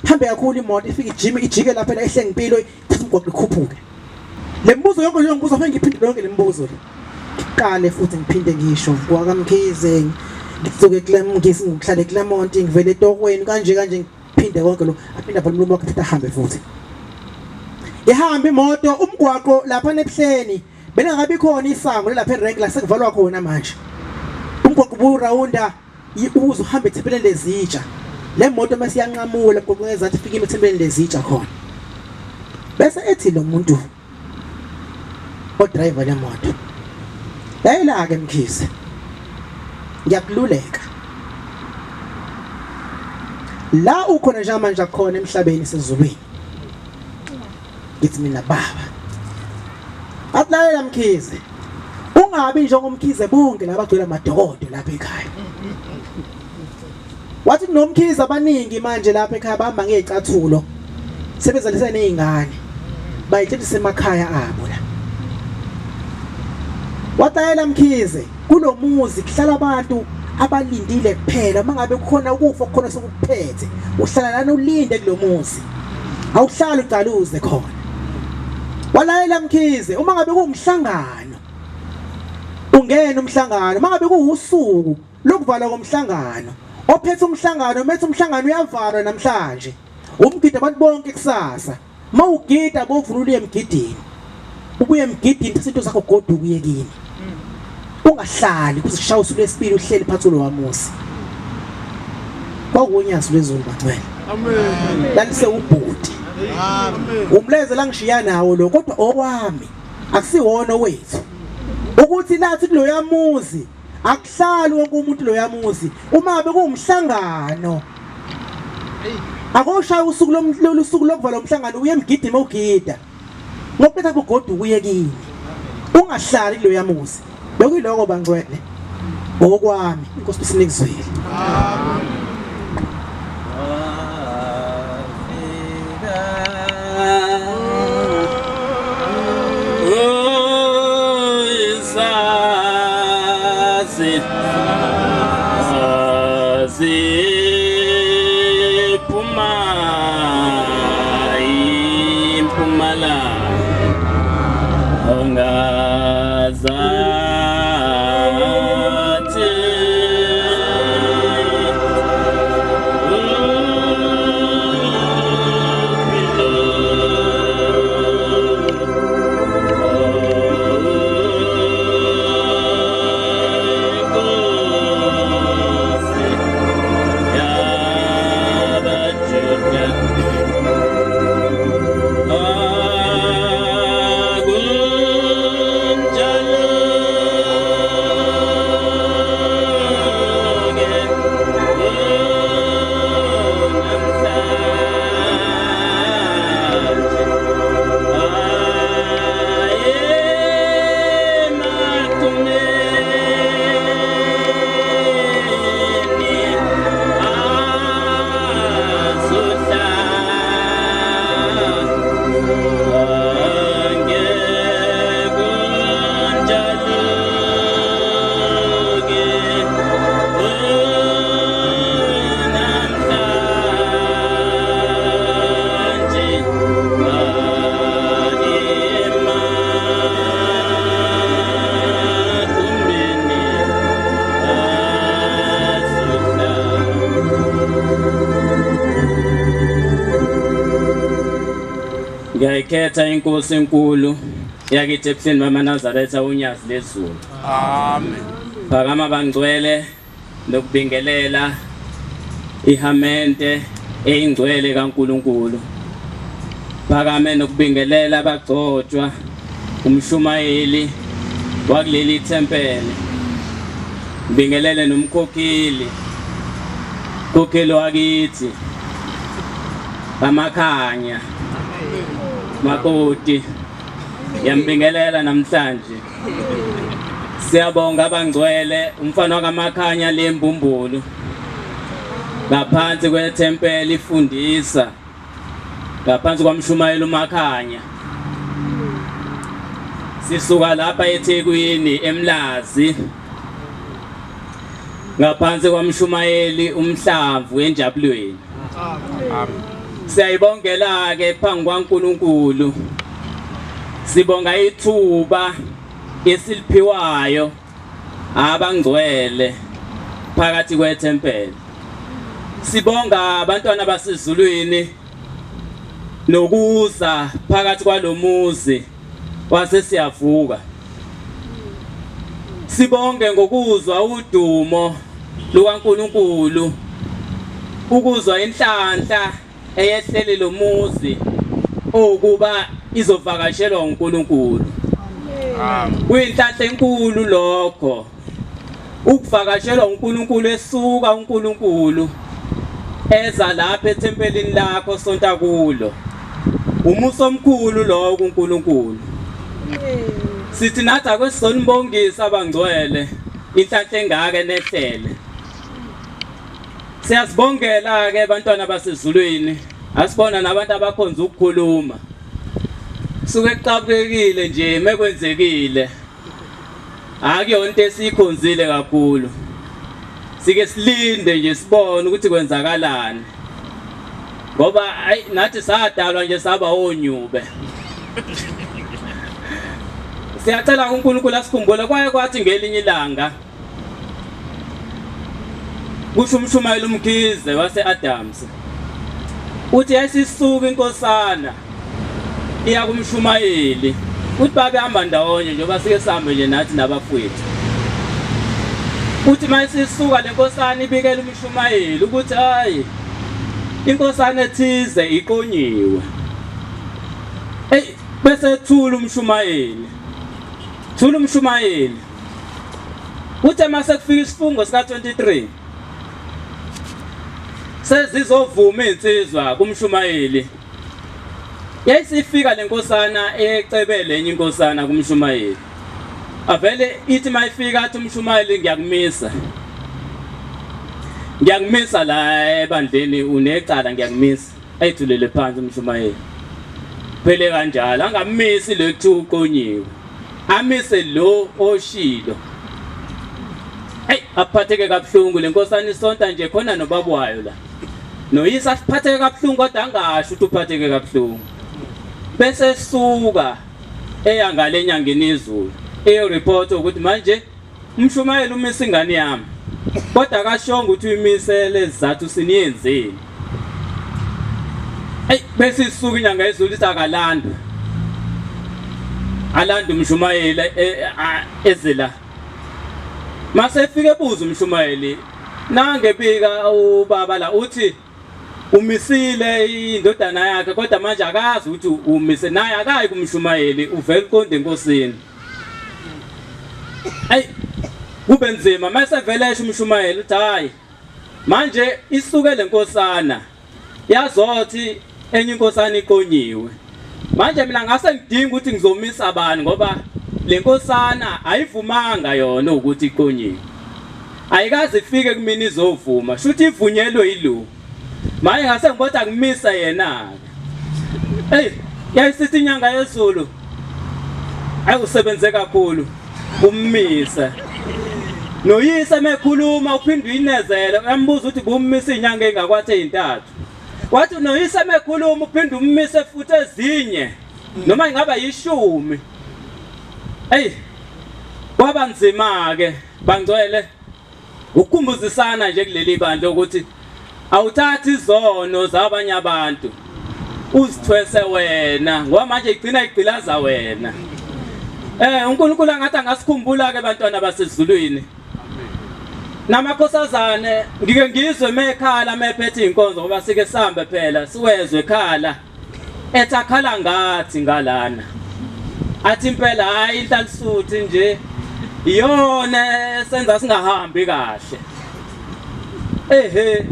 Hambe kakhulu imoto ifike ijime ijike lapha ehle ngempilo ithatha umgwaqo ikhuphuke. Le mibuzo yonke leyo ngibuza fanele ngiphinde yonke le mibuzo le. Ngiqale futhi ngiphinde ngisho kwakaMkhize ngisuke eClermont ngihlale eClermont ngivele etokweni kanje kanje ngiphinde konke lo aphinde avale umlomo wakhe futhi ahambe futhi. Ihambe imoto umgwaqo lapha nebuhleni belingakabi khona isango lapha erank la sekuvalwa khona manje. Umgwaqo uburawunda uze uhambe ethempeleni lezitsha le moto mase iyanqamula emgwaqweni ngezansi ifike ime ethempeleni lezitsha khona bese ethi lo muntu odriver le moto yayila-ke mkhize ngiyakululeka la ukhona njengamanje akukhona emhlabeni sezulwini ngithi mina baba Atlalela Mkhize. Ungabi njengomkhize bonke laba gcwele amadokodo lapha ekhaya. Wathi kunomkhize abaningi manje lapha ekhaya bahamba ngezicathulo. Sebezalisa nezingane. Bayithethisa emakhaya abo la. Watayela Mkhize kulomuzi kuhlala abantu abalindile kuphela uma ngabe kukhona ukufa kukhona sokuphethe uhlala lana ulinde kulomuzi awuhlali ucaluze khona walayela Mkhize uma ngabe kuwumhlangano Ungena umhlangano mangabe kuwusuku lokuvalwa komhlangano ophethe umhlangano methe umhlangano uyavalwa namhlanje umgidi abantu bonke kusasa mawugida bovunula uye emgidini ubuye emgidini thatha into zakho goduka uye kini ungahlali kuze kushaye usuku lwesibili uhleli phansi kulowa muzi kwakunyazi lwezulu bangcwele Amen. lalise ubhuti Amen. umleze langishiya nawo lo kodwa owami akusiwona owethu ukuthi lathi kuloya muzi akuhlali wonke umuntu loya muzi uma bekuwumhlangano akoshaya usuku lolu suku lokuvala umhlangano uye emgidini ugida ngokuphetha kugoduka uye kini ungahlali kuloya muzi bekuyiloko bangcwele ngokwami inkosi isinikuzwile Amen. Ziphuma impumalanga ongazathi Ngiyayikhetha inkosi enkulu yakithi ebuhleni bamaNazaretha unyazi lezulu. Amen. Phakama bangcwele nokubingelela ihamente eyingcwele kaNkuluNkulu. Phakame nokubingelela abagcotshwa umshumayeli wakuleli thempele. Ngibingelele nomkhokheli khokheli wakithi Bamakhanya Makoti ngiyambingelela namhlanje Siyabonga abangcwele umfana wakaMakhanya lembumbulu ngaphansi kwethempeli ifundisa ngaphansi kwamshumayeli uMakhanya sisuka lapha eThekwini eMlazi ngaphansi kwamshumayeli umhlamvu enjabulweni siyayibongela ke phambi kwaNkuluNkulu sibonga ithuba esiliphiwayo abangcwele phakathi kwethempeli sibonga abantwana basezulwini nokuza phakathi kwalomuzi wase siyavuka sibonge ngokuzwa udumo lukaNkuluNkulu ukuzwa inhlanhla eyehlele lomuzi ukuba izovakashelwa uNkulunkulu kuyinhlanhla enkulu lokho ukuvakashelwa uNkulunkulu esuka uNkulunkulu eza lapha ethempelini lakho sonta kulo umusa omkhulu lowo kuNkulunkulu sithi nathi akwesizonibongisa abangcwele inhlanhla engaka enehlele siyazibongela ke bantwana basezulwini asibona nabantu abakhonza ukukhuluma suke kuqabukekile nje mekwenzekile akuyona into esiyikhonzile kakhulu sike silinde nje sibone ukuthi kwenzakalani ngoba ayi nathi sadalwa nje saba onyube Siyacela uNkulunkulu asikhumbule kwaye kwathi ngelinye ilanga kusho umshumayeli uMkhize wase-Adams uthi yayisisuka inkosana iya kumshumayeli uthi babehamba ndawonye njengoba sike sihambe nje nathi nabafowethu uthi uma isisuka le nkosana ibikela umshumayeli ukuthi hayi inkosana ethize iqonyiwe. Ey bese thula umshumayeli. Thula umshumayeli. Uthe mase kufika isifungo sika 23 sezizovuma insizwa kumshumayeli. Yayisifika lenkosana ecebele enye inkosana kumshumayeli. Avele ithi mayifika athi umshumayeli ngiyakumisa. Ngiyakumisa la ebandleni unecala ngiyakumisa. Ayithulele phansi umshumayeli. Phele kanjalo angamisi lo kuthiwa uqonyiwe. Amise lo oshilo. Hey aphatheke kabuhlungu lenkosana isonta nje khona nobaba wayo la. Noyise asiphatheke kabuhlungu kodwa angasho ukuthi uphatheke kabuhlungu. Bese suka eya ngale enyangeni yezulu eyoreport ukuthi manje umshumayeli umise ingane yami kodwa akashongo ukuthi uyimisele izathu siniyenzeni. Ey bese isuka inyanga yezulu ithi akalanda. Alanda umshumayeli e, eze la. Mase efika ebuza umshumayeli nange bika ubaba la uthi umisile indodana yakhe kodwa manje akazi ukuthi umise naye akayi kumshumayeli uvela uqonde enkosini. Ayi kube nzima mase vele esho umshumayeli uthi hayi Manje isuke lenkosana yazothi enye inkosana iqonyiwe. Manje mina ngase ngidinga ukuthi ngizomisa bani ngoba lenkosana ayivumanga yona ukuthi iqonyiwe. Ayikaze ifike kumina izovuma, shuthi ivunyelwe yilo. Manje ngase ngibotha ngimisa yena ke. Hey, yayisithi inyanga yezulu. Ayi usebenze kakhulu. Ummise. Noyise mekhuluma uphinde uyinezele uyambuza ukuthi bummise inyanga engakwathi ezintathu. Wathi noyise mekhuluma uphinde ummise futhi ezinye noma ingaba yishumi. Ey kwaba nzima ke bangcwele ukukhumbuzisana nje kuleli bandla ukuthi awuthathi izono zabanye abantu uzithwese wena ngoba manje igcina igqilaza wena. Eh uNkulunkulu angathi angasikhumbula ke bantwana basezulwini. Namakhosazane ngike ngizwe mekhala mephethe inkonzo ngoba sike sambe phela siwezwe khala ethi akhala ngathi ngalana. Athi impela hayi inhlalisuthi nje iyona senza singahambi kahle. Ehe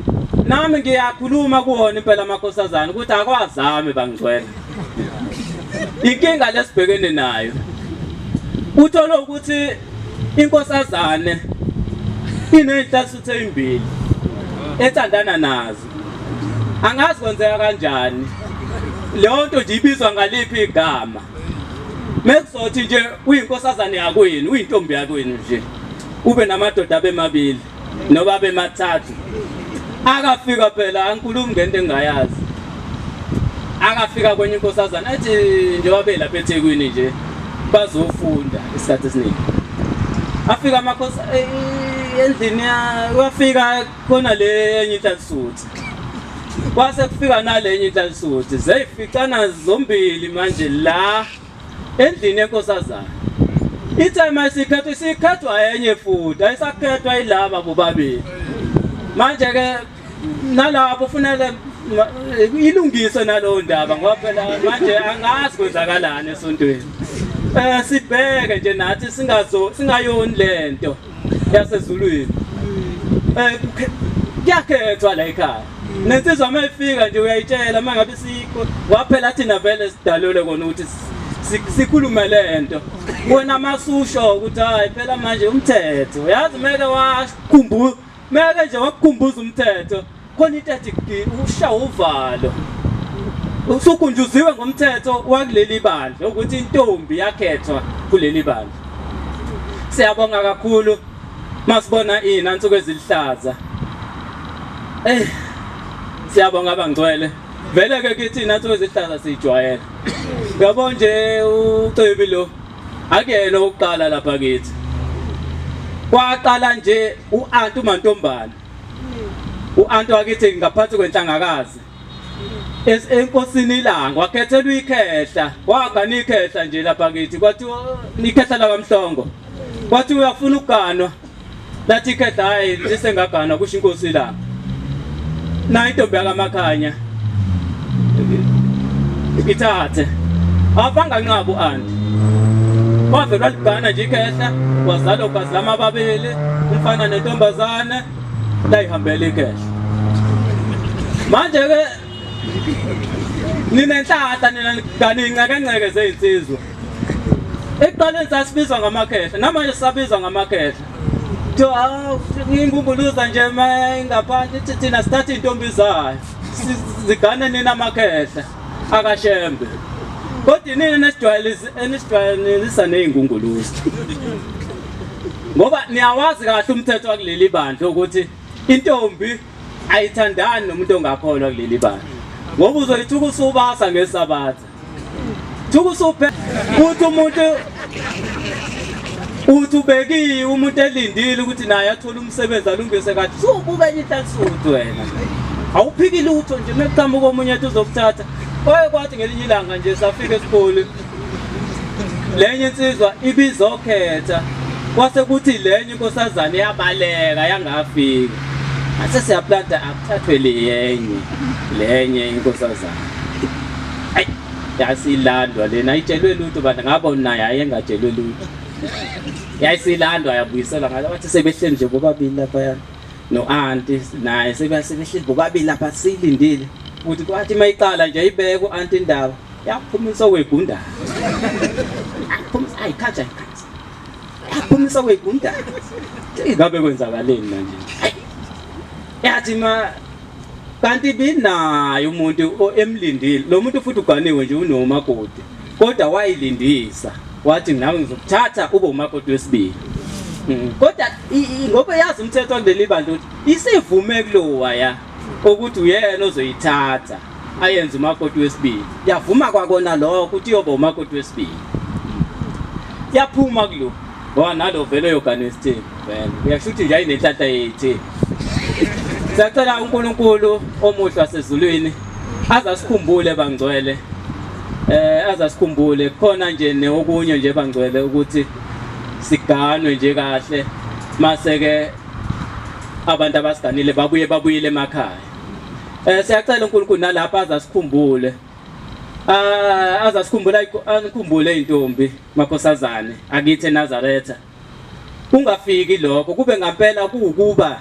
nami ngiyakhuluma kuwona impela amakhosazane ukuthi akwazame bangcwele. Inkinga lesibhekene nayo uthole ukuthi inkosazane iney'nhlasuthu ey'mbili ethandana nazo angazi kwenzeka kanjani leyo nto nje ibizwa ngaliphi igama mekuzothi nje uyinkosazane yakwenu uyintombi yakwenu nje ube namadoda abemabili noba bemathathu akafika phela angikhulumi ngento engingayazi akafika kwenye inkosazana ethi njengoba belapha eThekwini nje bazofunda isikhathi esiningi afika amakhosi eh, endlini wafika khona le enye inhlansuthi kwase kufika nalenye inhlansuthi zeyificana zombili manje la endlini yenkosazana ithe uma isikhethwa isikhethwa enye futhi ayisakhethwa yilaba bobabili manje ke nalapho funeke ilungiswe nalowo ndaba ngoba phela manje angazi kwenzakalani esontweni eh sibheke nje nathi singazo singayoni lento yasezulwini eh kuyakhethwa la ekhaya nensizwa uma ifika nje uyayitshela uma ngabe sikho waphela thina vele sidalule kona ukuthi sikhulume lento wena masusho ukuthi hayi phela manje umthetho yazi meke wakhumbuza meke nje wakukhumbuza umthetho khona into ethi usha uvalo usugunjuziwe ngomthetho wakuleli bandla ukuthi intombi yakhethwa kuleli bandla siyabonga kakhulu masibona izinansuku eziluhlaza eh siyabonga abangcwele vele ke kithi inansuku eziluhlaza sijwayele yabo nje ucebi lo Akuyena owokuqala lapha kithi. Kwaqala nje u-anti uMantombane. U-anti wakithi ngaphansi kwenhlangakazi. Enkosini ilanga wakhethelwa ikhehla, wagana ikhehla nje lapha kithi kwathiwa ikhehla lakaMhlongo. Kwathi uyafuna ukuganwa. Lathi ikhehla hayi lisengaganwa kusho inkosi ilanga. Nayi intombi yakamakhanya. Ithathe. Afanganqaba u-anti. Wavele waligana nje ikhehla, wazala ugazi lamababili, umfana nentombazane, layihambela ikhehla. Manje ke ninenhlahla nina kanincekenceke zezinsizwa. Ekuqaleni sasibizwa ngamakhehla, namanje sisabizwa ngamakhehla. Kuthiwa hawu ingumbuluza nje ingaphansi ithi thina sithatha iy'ntombi zayo zigane nina amakhehla akashembe. Kodwa inini enisijwayelisa ney'ngunguluza. Ngoba niyawazi kahle umthetho wakuleli bandla ukuthi intombi ayithandani nomuntu ongakholwa kuleli bandla. Ngoba uzoyithuka usubasa ngesabatha. Thukusuphe uthi umuntu uthi ubekiwe umuntu elindile ukuthi naye athole umsebenzi alungise kathi subuka enye inhlansuthi wena awuphiki lutho nje mekuqhamuka omunye ethi uzokuthatha oye kwathi ngelinye ilanga nje safika esikhulu lenye insizwa ibizokhetha kwase kuthi lenye inkosazane yabaleka yangafika ase siyaplanta akuthathwe leyenye lenye inkosazane Ayi yasilandwa lena ayitshelwe lutho bantu ngabo naye ayengatshelwe lutho. Yayisilandwa yabuyiselwa ngalo wathi sebehleli nje bobabili lapha no-anti naye sebehleli bobabili lapha silindile ukuthi kwathi uma iqala nje ibeke u-anti indaba yaphumisa okwegundane. Yaphumisa ayikhathi ayikhathi. Yaphumisa okwegundane. Ngabe kwenzakaleni manje? Yathi ma kanti binaye umuntu emlindile lo muntu futhi uganiwe nje unomakoti kodwa wayilindisa wathi nawe ngizokuthatha ube umakoti wesibili mm. kodwa ngoba yazi umthetho wakuleli bandla ukuthi isivume kulowa ya ukuthi uyena ozoyithatha ayenze umakoti wesibili yavuma kwakona lokho ukuthi iyoba umakoti wesibili yaphuma kulo Ngoba nalo vele uyogana isithembu vele. Uyasho ukuthi nje ayinenhlanhla yethu. Siyacela uNkulunkulu omuhle wasezulwini aze asikhumbule bangcwele. Eh aze asikhumbule khona nje neokunye nje bangcwele ukuthi siganwe nje kahle mase ke abantu abasiganile babuye babuyele emakhaya. Eh siyacela uNkulunkulu nalapha aze asikhumbule. Ah aze asikhumbule anikhumbule intombi. Makhosazane akithi eNazaretha kungafiki lokho kube ngampela kuwukuba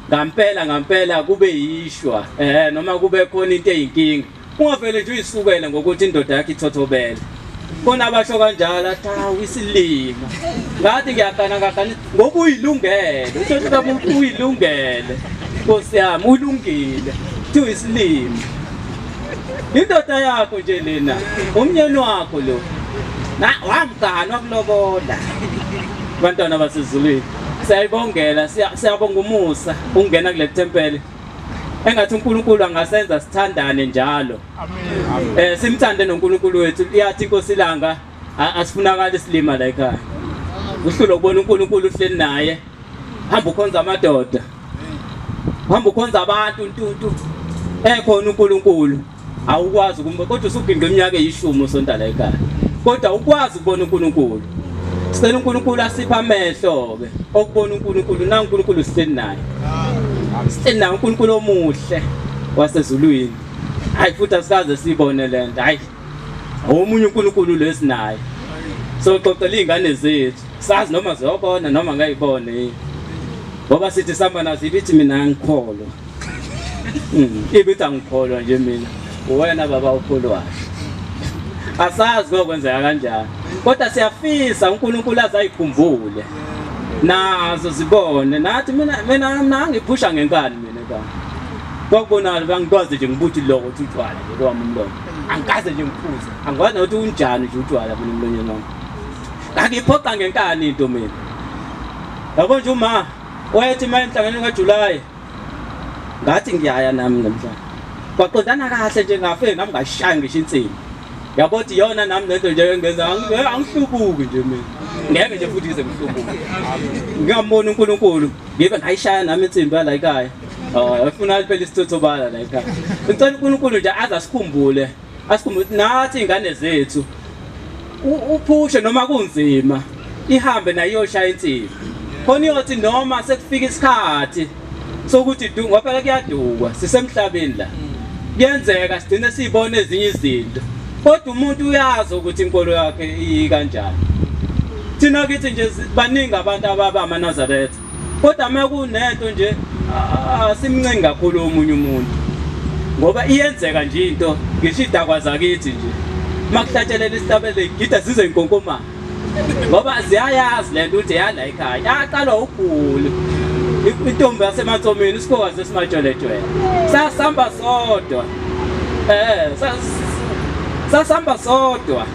ngampela ngampela kube yishwa eh noma kube khona into eyinkinga ungavele nje uyisukele ngokuthi indoda yakhe ithothobele khona abasho kanjalo athi hawu isilima ngathi ngiyagana ngagana ngoba uyilungele usho ukuthi uyilungele nkosi yami ulungile kuthiwa isilima Indoda yakho nje lena, umnyeni wakho lo. Na wamgana wakulobola. Bantwana basezulwini, siyayibongela, siyabonga umusa ukungena kule tempele. Engathi uNkulunkulu angasenza sithandane njalo. Amen. Eh simthande noNkulunkulu wethu. Iyathi inkosi ilanga asifunakali isilima la ekhaya. Uhlulwa ukubona uNkulunkulu uhleli naye. Hamba ukhonza amadoda. Hamba ukhonza abantu ntuntu. Ekhona uNkulunkulu. Awukwazi ukumba kodwa usuginqa iminyaka eyishumi usonta la ekhaya. Kodwa ukwazi ukubona uNkulunkulu. Sicela uNkulunkulu asiphe amehlo ke okubona uNkulunkulu na uNkulunkulu sihleli naye. Sihleli naye uNkulunkulu omuhle wasezulwini. Hayi futhi asikaze sibone lento. Hayi omunye uNkulunkulu lesinaye. Soxoxela izingane zethu. Sazi noma ziyobona noma ngayibone yini. Ngoba sithi sihamba nazo ibithi mina angikholwa. Ibithi angikholwa nje mina. Uwena baba ukholwayo. Asazi kokwenzeka kanjani. Kodwa siyafisa uNkulunkulu azayikhumbule. Nazo zibone nathi mina mina mina ngiphusha ngenkani mina baba. Kwakubonakala bangikwazi nje ngibuthi lokho uthi utshwala nje kwami umlomo. Angikaze nje ngiphuze. Angikwazi nokuthi unjani nje utshwala mina emlonyeni wami. Ngangiphoqa ngenkani into mina. Yabo nje uma wayethi uma emhlanganweni kaJuly ngathi ngiyaya nami namhlanje. Kwaqondana kahle nje ngafike nami ngashaya ngisho insimbi. Yabo ukuthi iyona nami lento nje engenza angihlubuki nje mina. Ngeke nje futhi ize ngihlubuke. Ngiyambona uNkulunkulu, ngibe ngayishaya nami insimbi la ekhaya. Oh, ufuna phela isithothobala la ekhaya. Ngicela uNkulunkulu nje aze asikhumbule, asikhumbule ukuthi nathi ingane zethu uphushe noma kunzima, ihambe nayo iyoshaya insimbi. Khona iyothi noma sekufika isikhathi sokuthi du ngoba phela kuyadukwa sisemhlabeni la. Kuyenzeka sigcine sibone ezinye izinto. Kodwa umuntu uyazi ukuthi inkolo yakhe ikanjani. Thina kithi nje baningi abantu ababa amaNazaretha. Kodwa uma kunento nje asimncengi kakhulu omunye umuntu. Ngoba iyenzeka nje into ngisho idakwa zakithi nje. Makuhlatshelela isihlabelelo igida zize inkonkomane. Ngoba ziyayazi lento ukuthi yala ekhaya. Yaqalwa ugulu. Intombi yasematsomini isikhokazi esimatsholetshwele. Sasamba sodwa. Sasamba sodwa.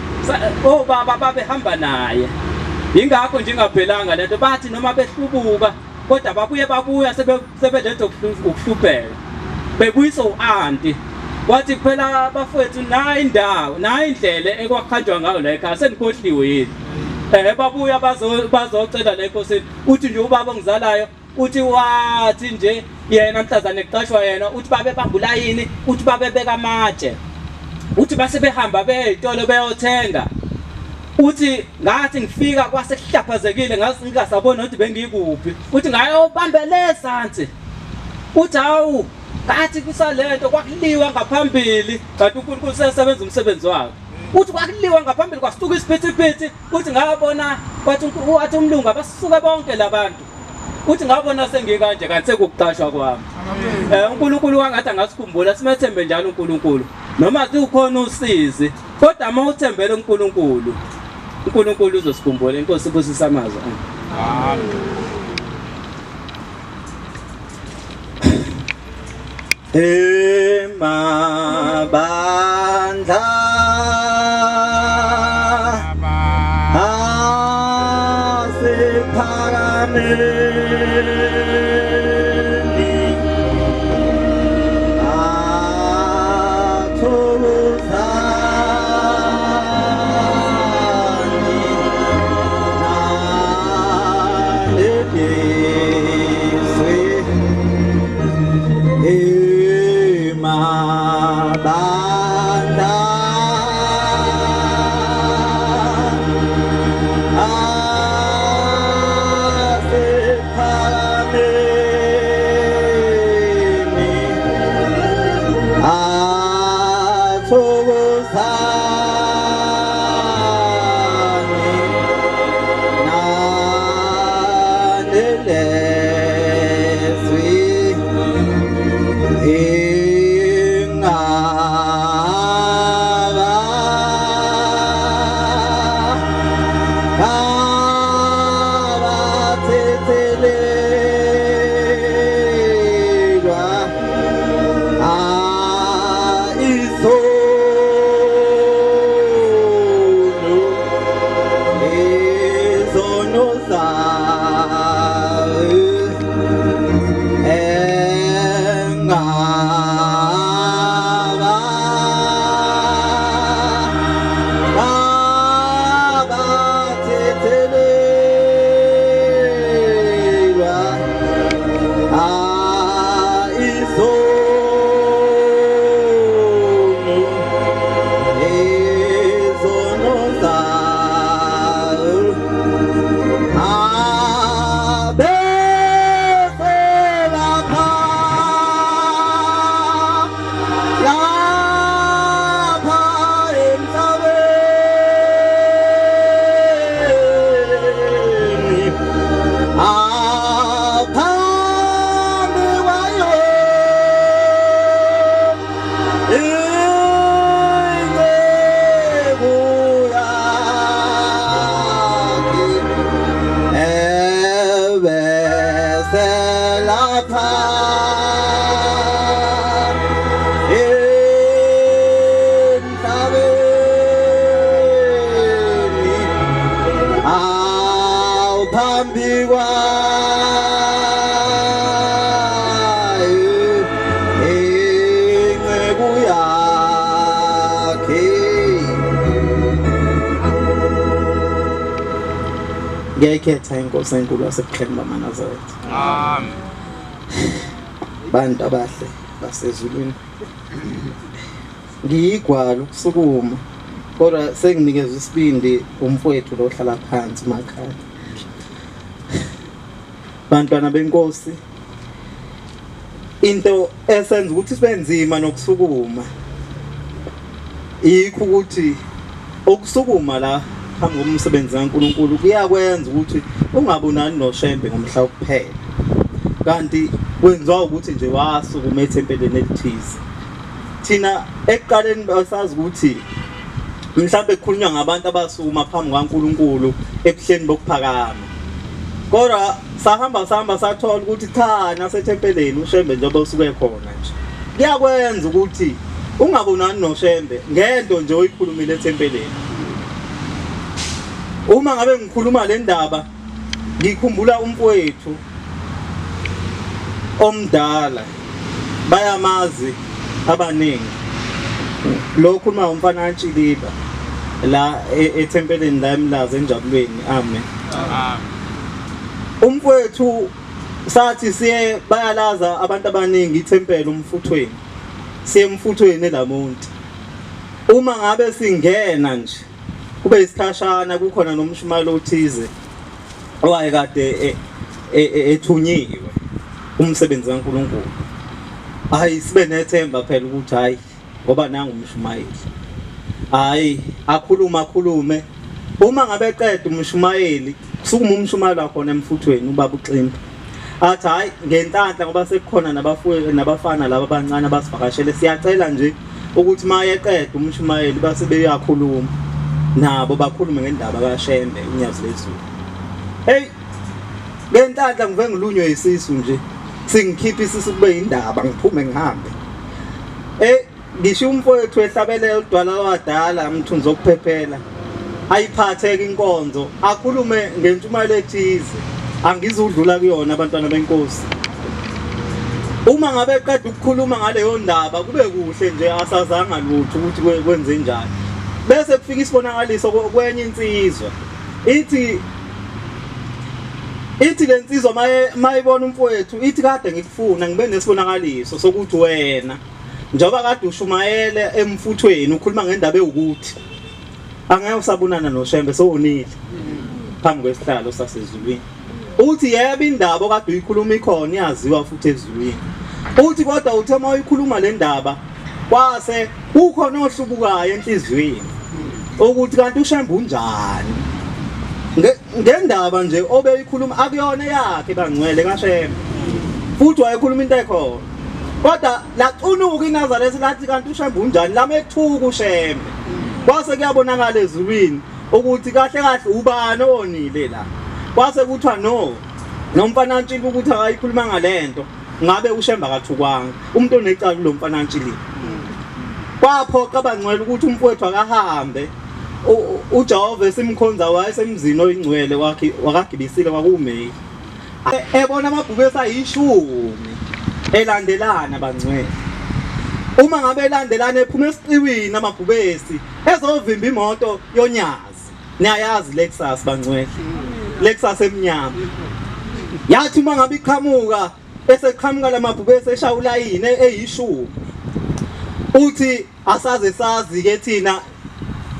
Obaba babehamba naye. Ingakho nje ingaphelanga lento bathi noma behlubuka kodwa babuye babuya sebeletha ukuhlupheka. Bebuyisa u-anti. Wathi phela bafowethu nayi indawo, nayi indlela ekwakhanjwa ngayo la ekhaya senikhohliwe yini. Babuya bazocela la enkosini. Uthi nje ubaba ongizalayo uthi wathi nje yena mhlazane kuqashwa yena uthi babebamba ulayini, uthi babebeka amatshe. Uthi base behamba beyitolo beyothenga. Uthi ngathi ngifika kwase kuhlaphazekile ngathi ngingasabona ukuthi bengikuphi. Uthi ngayobambele ezansi. Uthi hawu ngathi kusalento kwakuliwa ngaphambili kanti uNkulunkulu sesebenza umsebenzi wakhe. Uthi kwakuliwa ngaphambili kwasuka isiphithiphithi. Uthi ngabona kwathi wathi umlungu abasuke bonke labantu. Uthi ngabona sengikanje kanti sekukuqashwa kwami. uNkulunkulu wangathi angasikhumbula simethembe njalo uNkulunkulu. Noma kukhona usizi kodwa uma uthembele uNkulunkulu, uNkulunkulu uzosikhumbula. Inkosi ibusise amazwi. Amen. Emabandla asephakameni athokozani naneliswe emabandla asephakameni athokozani nanelezwi ingaba abathethelelwa Ngiyayikhetha inkosi enkulu yasebuhleni bamaNazaretha. Amen. Bantu abahle basezulwini. Ngiyigwala ukusukuma kodwa senginikezwe isibindi umfowethu lo ohlala phansi emakhaya. Bantwana benkosi into esenza ukuthi sibe nzima nokusukuma yikho ukuthi ukusukuma la phambi komsebenzi kaNkuluNkulu kuyakwenza ukuthi ungabonani noShembe ngomhla wokuphela kanti kwenziwa ukuthi nje wasukuma ethempelini elithize thina ekuqaleni basazi ukuthi mhlawumbe kukhulunywa ngabantu abasukuma phambi kukaNkuluNkulu ebuhleni bokuphakama kodwa sahamba sahamba sathola ukuthi cha nasethempelini uShembe njengoba usuke khona nje kuyakwenza ukuthi ungabonani noShembe ngento nje oyikhulumile ethempelini uma ngabe ngikhuluma le ndaba ngikhumbula umfowethu omdala bayamazi abaningi lo khuluma umfana kaNtshiliba la e, ethempelini la eMlazi enjabulweni amen umfowethu sathi siye bayalaza abantu abaningi ithempeli umfuthweni siye emfuthweni elamonti uma ngabe singena nje kube isikhashana kukhona nomshumayelo othize owayekade e, e, e, ethunyiwe umsebenzi kaNkuluNkulu hayi sibe nethemba phela ukuthi hayi ngoba nangu umshumayeli hayi akhuluma akhulume uma ngabe eqeda umshumayeli kusukuma umshumayeli wakhona emfuthweni ubaba uXimba athi hayi ngenhlanhla ngoba sekukhona nabafuwe nabafana laba abancane abasivakashele siyacela nje ukuthi mayeqeda umshumayeli base beyakhuluma nabo bakhulume ngendaba kaShembe unyazi lezulu hey ngenhlanhla ngive ngilunywe isisu nje singikhipha isisu kube indaba ngiphume ngihambe eh ngisho umfowethu ehlabelela udwala lwadala mthunzi okuphephela ayiphatheke inkonzo akhulume ngentshumayelo ethize angizudlula kuyona abantwana benkosi uma ngabe eqeda ukukhuluma ngaleyo ndaba kube kuhle nje asazanga lutho ukuthi kwenze njani bese kufika isibonakaliso kwenye insizwa ithi ithi lensizwa maye mayibona umfowethu ithi kade ngikufuna ngibe nesibonakaliso sokuthi wena njengoba kade ushumayele emfuthweni ukhuluma ngendaba ewukuthi angeke usabonana noShembe sowonile phambi kwesihlalo sasezulwini uthi yebo indaba okade uyikhuluma ikhona iyaziwa futhi ezulwini uthi kodwa uthe uma uyikhuluma le ndaba kwase kukhona ohlubukayo enhliziyweni ukuthi kanti uShembe unjani ngendaba nje obeyikhuluma akuyona yakhe bangcwele kaShembe futhi wayekhuluma into ekhona kodwa lacunuka iNazaretha lathi kanti uShembe unjani lamethuka uShembe kwase kuyabonakala ezulwini ukuthi kahle kahle ubani owonile la kwase kuthiwa no nomfana ntshili ukuthi akayikhuluma ngalento ngabe uShembe akathukwanga umuntu onecala kulo mfana ntshili kwaphoqa abangcwele ukuthi umfowethu akahambe uJehova esimkhonza wayesemzini oyingcwele wakhe wakagibisile kwakumeyi ebona amabhubesi ayishumi elandelana bangcwele uma ngabe elandelana ephuma esiqiwini amabhubesi ezovimba imoto yonyazi niyayazi Lexus bangcwele Lexus emnyama yathi uma ngabe iqhamuka eseqhamuka lamabhubesi eshaya ulayini eyishumi uthi asaze sazi ke thina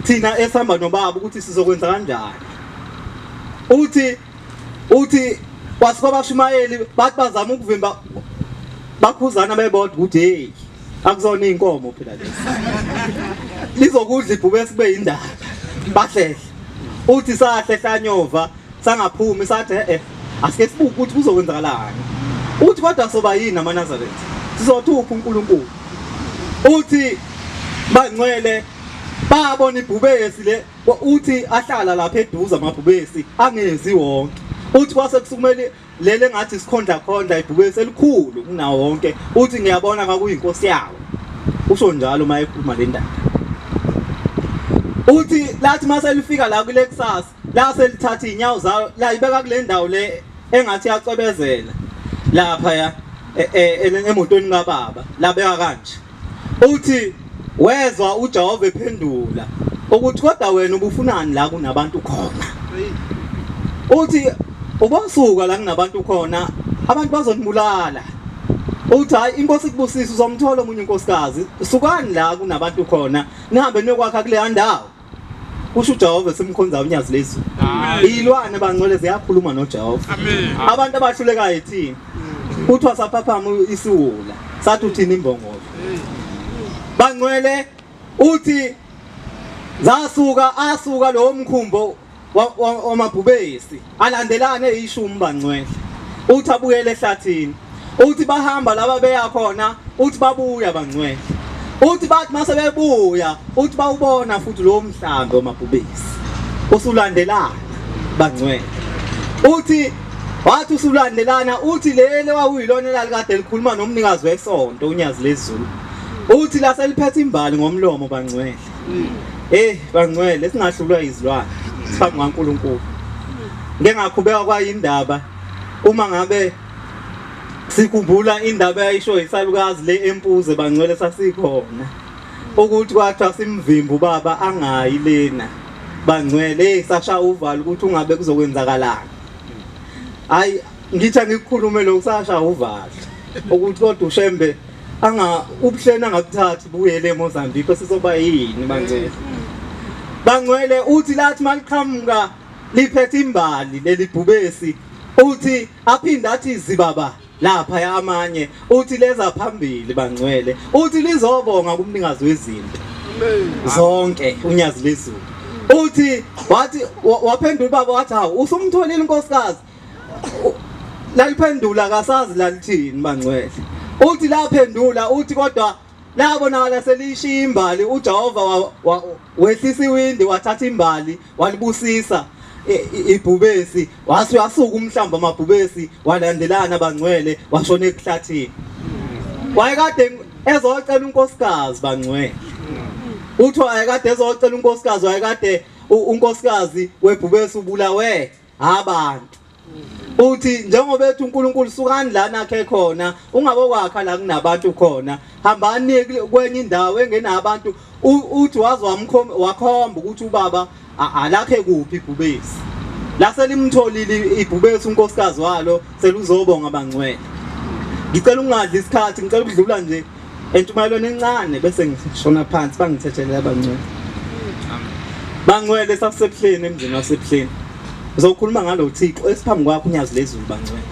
thina esihamba nobaba ukuthi sizokwenza kanjani uthi uthi kwasuka abashumayeli bathi bazama ukuvimba bakhuzana bebodwa ukuthi hey akuzona inkomo phela lezi lizokudla ibhubesi kube indaba bahlehle uthi sahlehla nyova sangaphumi sathi eh asike sibuke ukuthi kuzokwenzakalani uthi kodwa soba yini amaNazaretha sizothi uphi uNkulunkulu uthi bangcwele babona ibhubesi le uthi ahlala lapha eduze amabhubesi angezi wonke uthi kwase kusukumele lele ngathi sikhondla khondla ibhubesi elikhulu kunawo wonke uthi ngiyabona kwakuyinkosi yawo usho njalo uma ekhuluma le ndaba uthi lathi mase lifika la kule kusasa la selithatha inyawo zayo la ibeka kule ndawo le engathi yacwebezela lapha ya e, e, emotweni kababa labeka kanje uthi wezwa uJehova ephendula ukuthi kodwa wena ubufunani la kunabantu khona Uthi ubosuka la kunabantu khona abantu bazonibulala. Uthi hayi inkosi ikubusisa uzomthola omunye unkosikazi. Sukani la kunabantu khona nihambe niyokwakha kuleya ndawo. Kusho uJehova simkhonza unyazi lezulu. Ilwane bangcwele ziyakhuluma noJehova. Abantu abahlulekayo ithini? Kuthiwa saphaphama isiwula. Sathi uthini imbongolo. Bangcwele uthi zasuka asuka lowo mkhumbo wamabhubesi alandelane ishumi bangcwele uthi abuyele ehlathini uthi bahamba laba beya khona uthi babuya bangcwele uthi bathi mase bebuya uthi bawubona futhi lowo mhlambi wamabhubesi usulandelana bangcwele uthi wathi usulandelana uthi leli wawuyilona elalikade likhuluma nomnikazi wesonto unyazi lezulu uthi laseliphethe imbali ngomlomo bangcwele Eh bangcwele singahlulwa izilwane siphambi kaNkuluNkulu. Ngeke ngakhubeka kwayindaba uma ngabe sikhumbula indaba eyayisho isalukazi le empuze bangcwele sasikhona ukuthi kwathiwa simvimba ubaba angayi lena bangcwele hey sasha uvalo ukuthi ungabe kuzokwenzakalani hayi ngithi angikukhulume lokhu sasha uvalo ukuthi kodwa ushembe anga ubuhleni angakuthathi buyele eMozambique sizoba yini bangcwele bangcwele uthi lathi maliqhamuka liphethe imbali leli bhubesi uthi aphinde athi zibaba lapha amanye uthi leza phambili bangcwele uthi lizobonga kumnikazi wezinto zonke unyazi lezulu uthi wathi waphendula ubaba wathi hawu usumtholile unkosikazi laliphendula kasazi lalithini bangcwele uthi laphendula uthi kodwa labonakala selishiya imbali uJehova wehlisa iwindi wathatha imbali walibusisa ibhubesi wase uyasuka umhlamba amabhubesi walandelana bangcwele washona ekuhlathini wayekade ezocela unkosikazi bangcwele uthi wayekade ezocela unkosikazi wayekade unkosikazi webhubesi ubulawe abantu uthi njengoba ethi uNkulunkulu sukani la nakhe khona ungabokwakha la kunabantu khona hambani kwenye indawo engenabantu uthi waze wakhomba ukuthi ubaba alakhe kuphi ibhubesi lase limtholile ibhubesi unkosikazi walo seluzobonga bangcwele ngicela ungadli isikhathi ngicela ukudlula nje Entshumayelweni encane bese ngishona phansi bangithethelele abangcwele. Bangcwele sasisebuhleni emzini wasebuhleni. Uzokhuluma ngalo Thixo esiphambi kwakho unyazi lezulu bangcwele.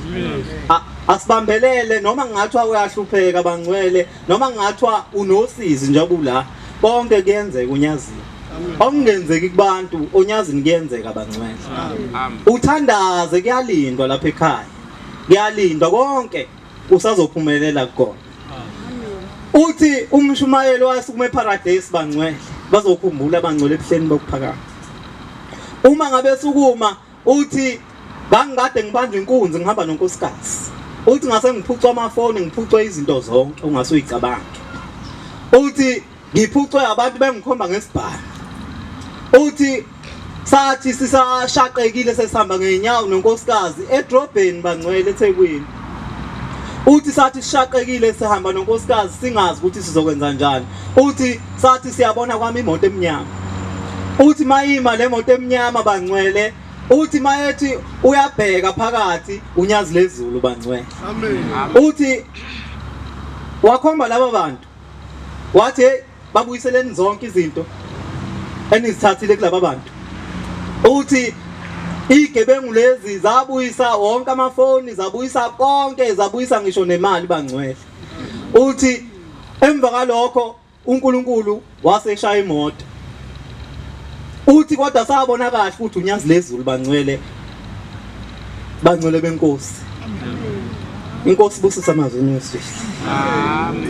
Asibambelele noma ngathiwa uyahlupheka bangcwele noma ngathiwa unosizi njengoba ula konke kuyenzeka unyazini. Okungenzeki kubantu onyazini kuyenzeka bangcwele. Uthandaze kuyalindwa lapha ekhaya. Kuyalindwa konke. Usazophumelela kukona. Uthi umshumayeli wasukuma eparadise bangcwele bazokhumbula abangcwele ebuhleni bokuphakama. Uma ngabe sukuma uthi ngangikade ngibanjwa inkunzi ngihamba nonkosikazi. Uthi ngase ngiphucwa amafoni ngiphucwe izinto zonke ungase uyicabange. Uthi ngiphucwe abantu bengikhomba ngesibhamu. Uthi sathi sisashaqekile sesihamba ngezinyawo nonkosikazi edrobheni bangcwele eThekwini. Uthi sathi sishaqekile sihamba nonkosikazi singazi ukuthi sizokwenza njani. Uthi sathi siyabona kwami imoto emnyama. Uthi mayima le moto emnyama bangcwele uthi mayethi uyabheka phakathi unyazi lezulu bangcwele. Amen. Uthi wakhomba laba bantu wathi hey babuyiseleni zonke izinto enizithathile kulaba bantu uthi igebengu lezi zabuyisa wonke amafoni zabuyisa konke zabuyisa ngisho nemali bangcwele uthi emva kwalokho uNkulunkulu waseshaya imoto uthi kodwa sabona kahle ukuthi unyazi lezulu bangcwele bangcwele benkosi inkosi busisa amazwi enizwile amen.